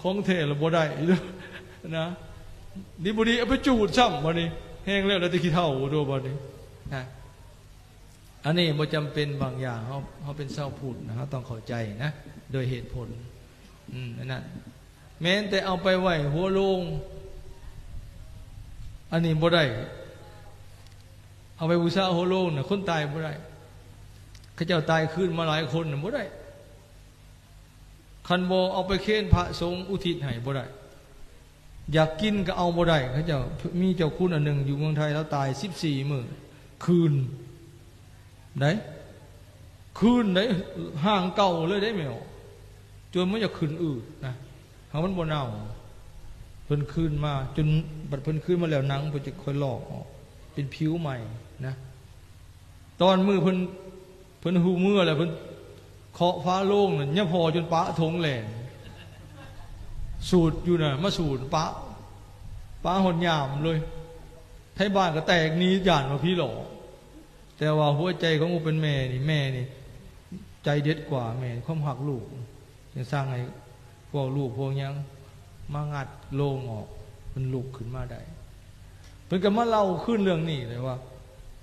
ຂອງແທ້ລະບໍ່ໄດ້ນະ ດີບໍ່ດີເອົາໄປຈູດຊ້ຳບາດນີ້ ແຮງແລ້ວ ແລ້ວແຕ່ຂີ້ເຖົ້າຕົວະບາດນີ້ນະ ອັນນີ້ບໍ່ຈຳເປັນ ບາງຢ່າງເຮົາ ເຮົາເປັນຊາວພຸດນະ ເຮົາຕ້ອງເຂົ້າໃຈນະ ໂດຍເຫດຜົນ ອືມ ອັນນັ້ນ ແມ່ນແຕ່ເອົາໄປໄວ້ຫົວໂລງ ອັນນີ້ບໍ່ໄດ້ ເອົາໄປບູຊາຫົວໂລງນະ ຄົນຕາຍບໍ່ໄດ້ ເຂົາເຈົ້າຕາຍຄືນມາຫຼາຍຄົນນະ ບໍ່ໄດ້ ຄັນບໍ່ເອົາໄປເຄນພະສົງອຸທິດໃຫ້ບໍ່ໄດ້ ຢາກກິນກໍເອົາບໍ່ໄດ້ ເຂົາເຈົ້າ ມີເຈົ້າຄຸນອັນໜຶ່ງຢູ່ເມືອງໄທ ລາວຕາຍສິບສີ່ມື້ ຄືນ ໄດ້ ຄືນໄດ້ ຮ່າງເກົ່າເລີຍເດ້ແມ່ອອກ ຈົນມັນຢາກຂຶ້ນອືດນະ ຫາກມັນບໍ່ເນົ່າ ເພິ່ນຄືນມາ ຈົນບັດເພິ່ນຄືນມາແລ້ວ ໜັງເພິ່ນຈະຄ່ອຍລອກອອກ ເປັນຜິວໃໝ່ນະ ຕອນມື້ເພິ່ນ ເພິ່ນຮູ້ເມືອແລ້ວ ເພິ່ນເຄາະຝາໂລງນັ້ນ ຍາພໍ່ຈົນປະຖົງແລ່ນ ສູດຢູ່ນະ ມາສູດປະ ປະຮອດຍາມເລີຍ ໄທບ້ານກໍແຕກໜີ ຢ້ານວ່າຜີຫຼອກ ແຕ່ວ່າຫົວໃຈຂອງຜູ້ເປັນແມ່ນີ້ ແມ່ນີ້ໃຈເດັດກວ່າ ແມ່ຄວາມຮັກລູກ ຈຶ່ງສັ່ງໃຫ້ພວກລູກພວກຫຍັງມາງັດໂລງອອກ ເພິ່ນລຸກຂຶ້ນມາໄດ້ ເພິ່ນກໍມາເລົ່າຄືນເລື່ອງນີ້ເລີຍວ່າ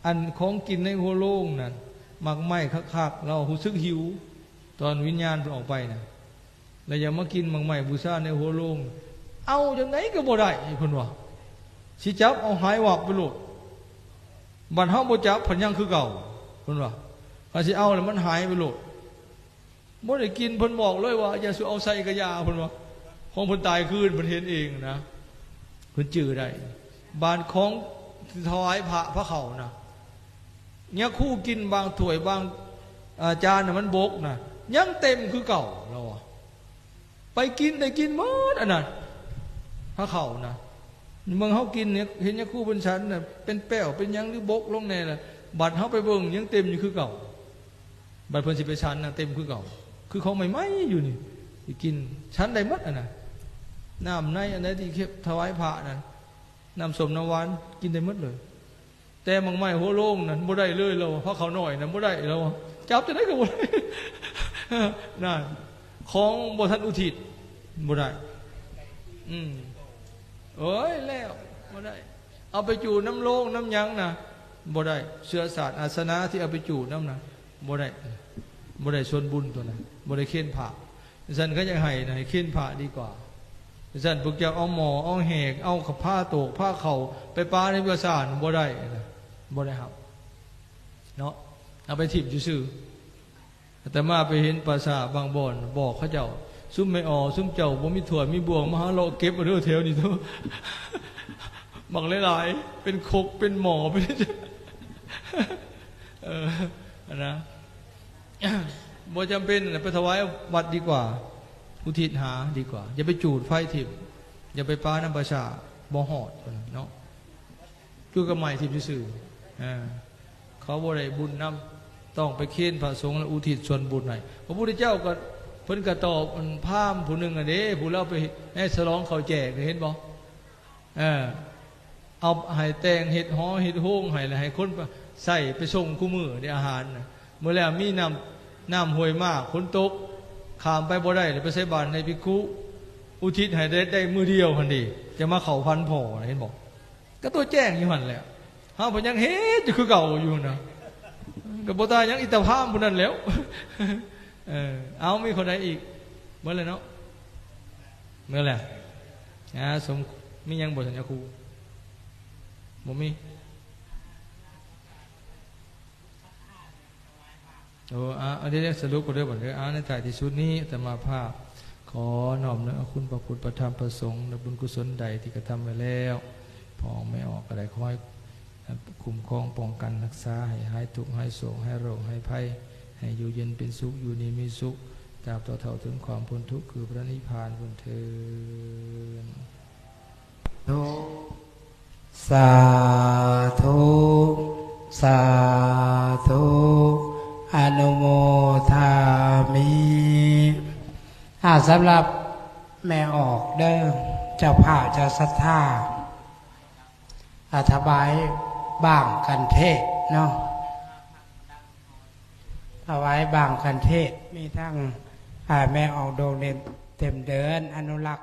ອັນຂອງກິນໃນຫົວໂລງນັ້ນ ໝາກໄມ້ຄັກໆ ລາວຮູ້ສຶກຫິວ ຕອນວິນຍານເພິ່ນອອກໄປນະ ແລ້ວຢາກມາກິນໝາກໄມ້ບູຊາໃນຫົວໂລງ ເອົາຈັ່ງໃດກໍບໍ່ໄດ້ ເພິ່ນວ່າ ຊິຈັບເອົາຫາຍວັບໄປໂລດ ບັດເຮົາບໍ່ຈັບ ເພິ່ນຍັງຄືເກົ່າ ເພິ່ນວ່າ ຄັນຊິເອົາແລ້ວມັນຫາຍໄປໂລດ ບໍ່ໄດ້ກິນ ເພິ່ນບອກເລີຍວ່າ ຢ່າສູ່ເອົາໃສ່ກະຢ່າ ເພິ່ນວ່າ ຂອງເພິ່ນຕາຍຄືນ ເພິ່ນເຫັນເອງນະ ເພິ່ນຈື່ໄດ້ ບາດຂອງທີ່ຖວາຍພະ ພະເຂົ້ານະ ຍາຄູກິນບາງຖ້ວຍ ບາງ ອາ ຈານນະ ມັນບົກນະ ຍັງເຕັມຄືເກົ່າ ລາວວ່າ ໄປກິນ ໄດ້ກິນໝົດອັນນັ້ນ ພະເຂົ້ານະ ເບິ່ງເຮົາກິນເຫັນຍາຄູເພິ່ນສັນນະ ເປັນແປ້ວເປັນຫຍັງ ຫຼືບົກລົງແດ່ລະ ບັດເຮົາໄປເບິ່ງຍັງເຕັມຢູ່ຄືເກົ່າ ບັດເພິ່ນຊິໄປສັນນະ ເຕັມຄືເກົ່າ ຄືຂອງໃໝ່ໆຢູ່ນີ້ ໄດ້ກິນ ສັນໄດ້ໝົດອັນນັ້ນ ນ້ຳໃນອັນໃດທີ່ເກັບຖວາຍພະນັ້ນ ນ້ຳສົ້ມນ້ຳຫວານ ກິນໄດ້ໝົດເລີຍ ແຕ່ໝາກໄມ້ຫົວໂລງນັ້ນບໍ່ໄດ້ເລີຍ ລາວວ່າ ພະເຂົ້ານ້ອຍນັ້ນບໍ່ໄດ້ ລາວວ່າ ຈັບຈັ່ງໃດກໍບໍ່ໄດ້ ນັ້ນ ຂອງບໍ່ທັນອຸທິດບໍ່ໄດ້ ອືມ ໂອ້ຍ ແລ້ວບໍ່ໄດ້ ເອົາໄປຈູ່ນຳໂລງນຳຫຍັງນະ ບໍ່ໄດ້ ເຊື້ອຊາດອາສະໜາທີ່ເອົາໄປຈູ່ນຳນະ ບໍ່ໄດ້ ບໍ່ໄດ້ສ່ວນບຸນຕົວນັ້ນ ບໍ່ໄດ້ເຄນພະ ຊັ້ນເຂົາຢາກໃຫ້ນະ ໃຫ້ເຄນພະດີກວ່າ ຊັ້ນພວກເຈົ້າເອົາໝໍ້ເອົາແຫກ ເອົາຜ້າໂຕກຜ້າເຂົ້າໄປປະໃນປ່າຊ້າ ບໍ່ໄດ້ ບໍ່ໄດ້ຮັບເນາະ ເອົາໄປຖິ້ມຊື່ໆ. ອາດຕະມາໄປເຫັນປ່າຊ້າບາງບ່ອນ ບອກເຂົາເຈົ້າ ຊຸມແມ່ອໍ ຊຸມເຈົ້າບໍ່ມີຖ້ວຍມີບ່ວງ ມາຫາເລາະເກັບເອົາເດີແຖວນີ້ໂທ້ ບັກຫຼາຍໆ ເປັນຄົກເປັນໝໍ້ ເປັນ ເອີ ອັນນະ ບໍ່ຈຳເປັນ ໄປຖວາຍວັດດີກວ່າ ອຸທິດຫາດີກວ່າ ຢ່າໄປຈູດໄຟຖິ້ມ ຢ່າໄປປະນຳປ່າຊ້າ ບໍ່ຮອດເນາະ ຈູດກັບໄມ້ຖິ້ມຊື່ໆ ເອີ ເຂົາບໍ່ໄດ້ບຸນນຳ ຕ້ອງໄປເຄນພະສົງ ແລ້ວອຸທິດສ່ວນບຸນໃຫ້. ພະພຸດທະເຈົ້າກໍ ເພິ່ນກໍຕອບອັນພາມຜູ້ໜຶ່ງຫັ້ນເດ້ ຜູ້ລາວໄປໃຫ້ສະຫຼອງເຂົ້າແຈກ ເຫັນບໍ່? ເອີ ເອົາໃຫ້ແຕ່ງເຮັດຫໍເຮັດໂຮງໃຫ້ ແລ້ວໃຫ້ຄົນໃຊ້ໄປສົ່ງຄູ່ມື້ເດ້ອາຫານນະ. ມື້ແລ້ວມີນ້ຳ ນ້ຳຫ້ວຍມາກ ຝົນຕົກ ຂ້າມໄປບໍ່ໄດ້ ແລ້ວໄປໃສ່ບາດໃຫ້ພິກຂຸ ອຸທິດໃຫ້ໄດ້ ໄດ້ມື້ດຽວຫັ້ນເດ ຈະມາເຂົ້າຝັນພໍ່ນະ ເຫັນບໍ່? ກໍຕົວແຈ້ງຢູ່ຫັ້ນແຫຼະ ເຮົາກໍຍັງເຮັດຢູ່ຄືເກົ່າຢູ່ນະ ກໍບໍ່ຕ່າງຫຍັງ ອີຕາພາມຜູ້ນັ້ນແຫຼ້ວ. ເອີ ເອົາ ມີຄົນໃດອີກ? ເໝິດແລ້ວເນາະ ເໝິດແລ້ວ. ອາ ສົມ ມີຫຍັງບໍ່ ສັນຍາຄູ? ບໍ່ມີ. ໂອ້ ອາ ອັນນີ້ສະຫຼຸບກໍເດີບັດເດີ. ອາ ໃນທ້າຍທີ່ສຸດນີ້ ອາດຕະມາພາບ ຂໍນ້ອມນຶກເອົາຄຸນພະພຸດ ພະທຳ ພະສົງ ແລະ ບຸນກຸສົນໃດທີ່ກະທຳໄວ້ແລ້ວ ພໍ່ແມ່ອອກກໍໄດ້ ຂໍໃຫ້ຄຸ້ມຄອງປ້ອງກັນຮັກສາ ໃຫ້ຫາຍທຸກ ຫາຍໂສກ ຫາຍໂລກ ຫາຍໄພ ໃຫ້ຢູ່ເຢັນເປັນສຸກ ຢູ່ດີມີສຸກ ຕາບເທົ່າເຖິງຄວາມພົ້ນທຸກ ຄືພະນິບພານພຸ້ນເທີ້ນ. ສາທຸ ສາທຸ ອະນຸໂມທາມິ. ອາ ສຳລັບແມ່ອອກເດີ ເຈົ້າພາບເຈົ້າສັດທາ ອາ ຖວາຍບ້າງກັນເທດເນາະ ຖວາຍບ້າງກັນເທດ ມີທັງ ອາ ແມ່ອອກ ດວງເດັ່ນ ເຕັມເດີນ ອະນຸລັກ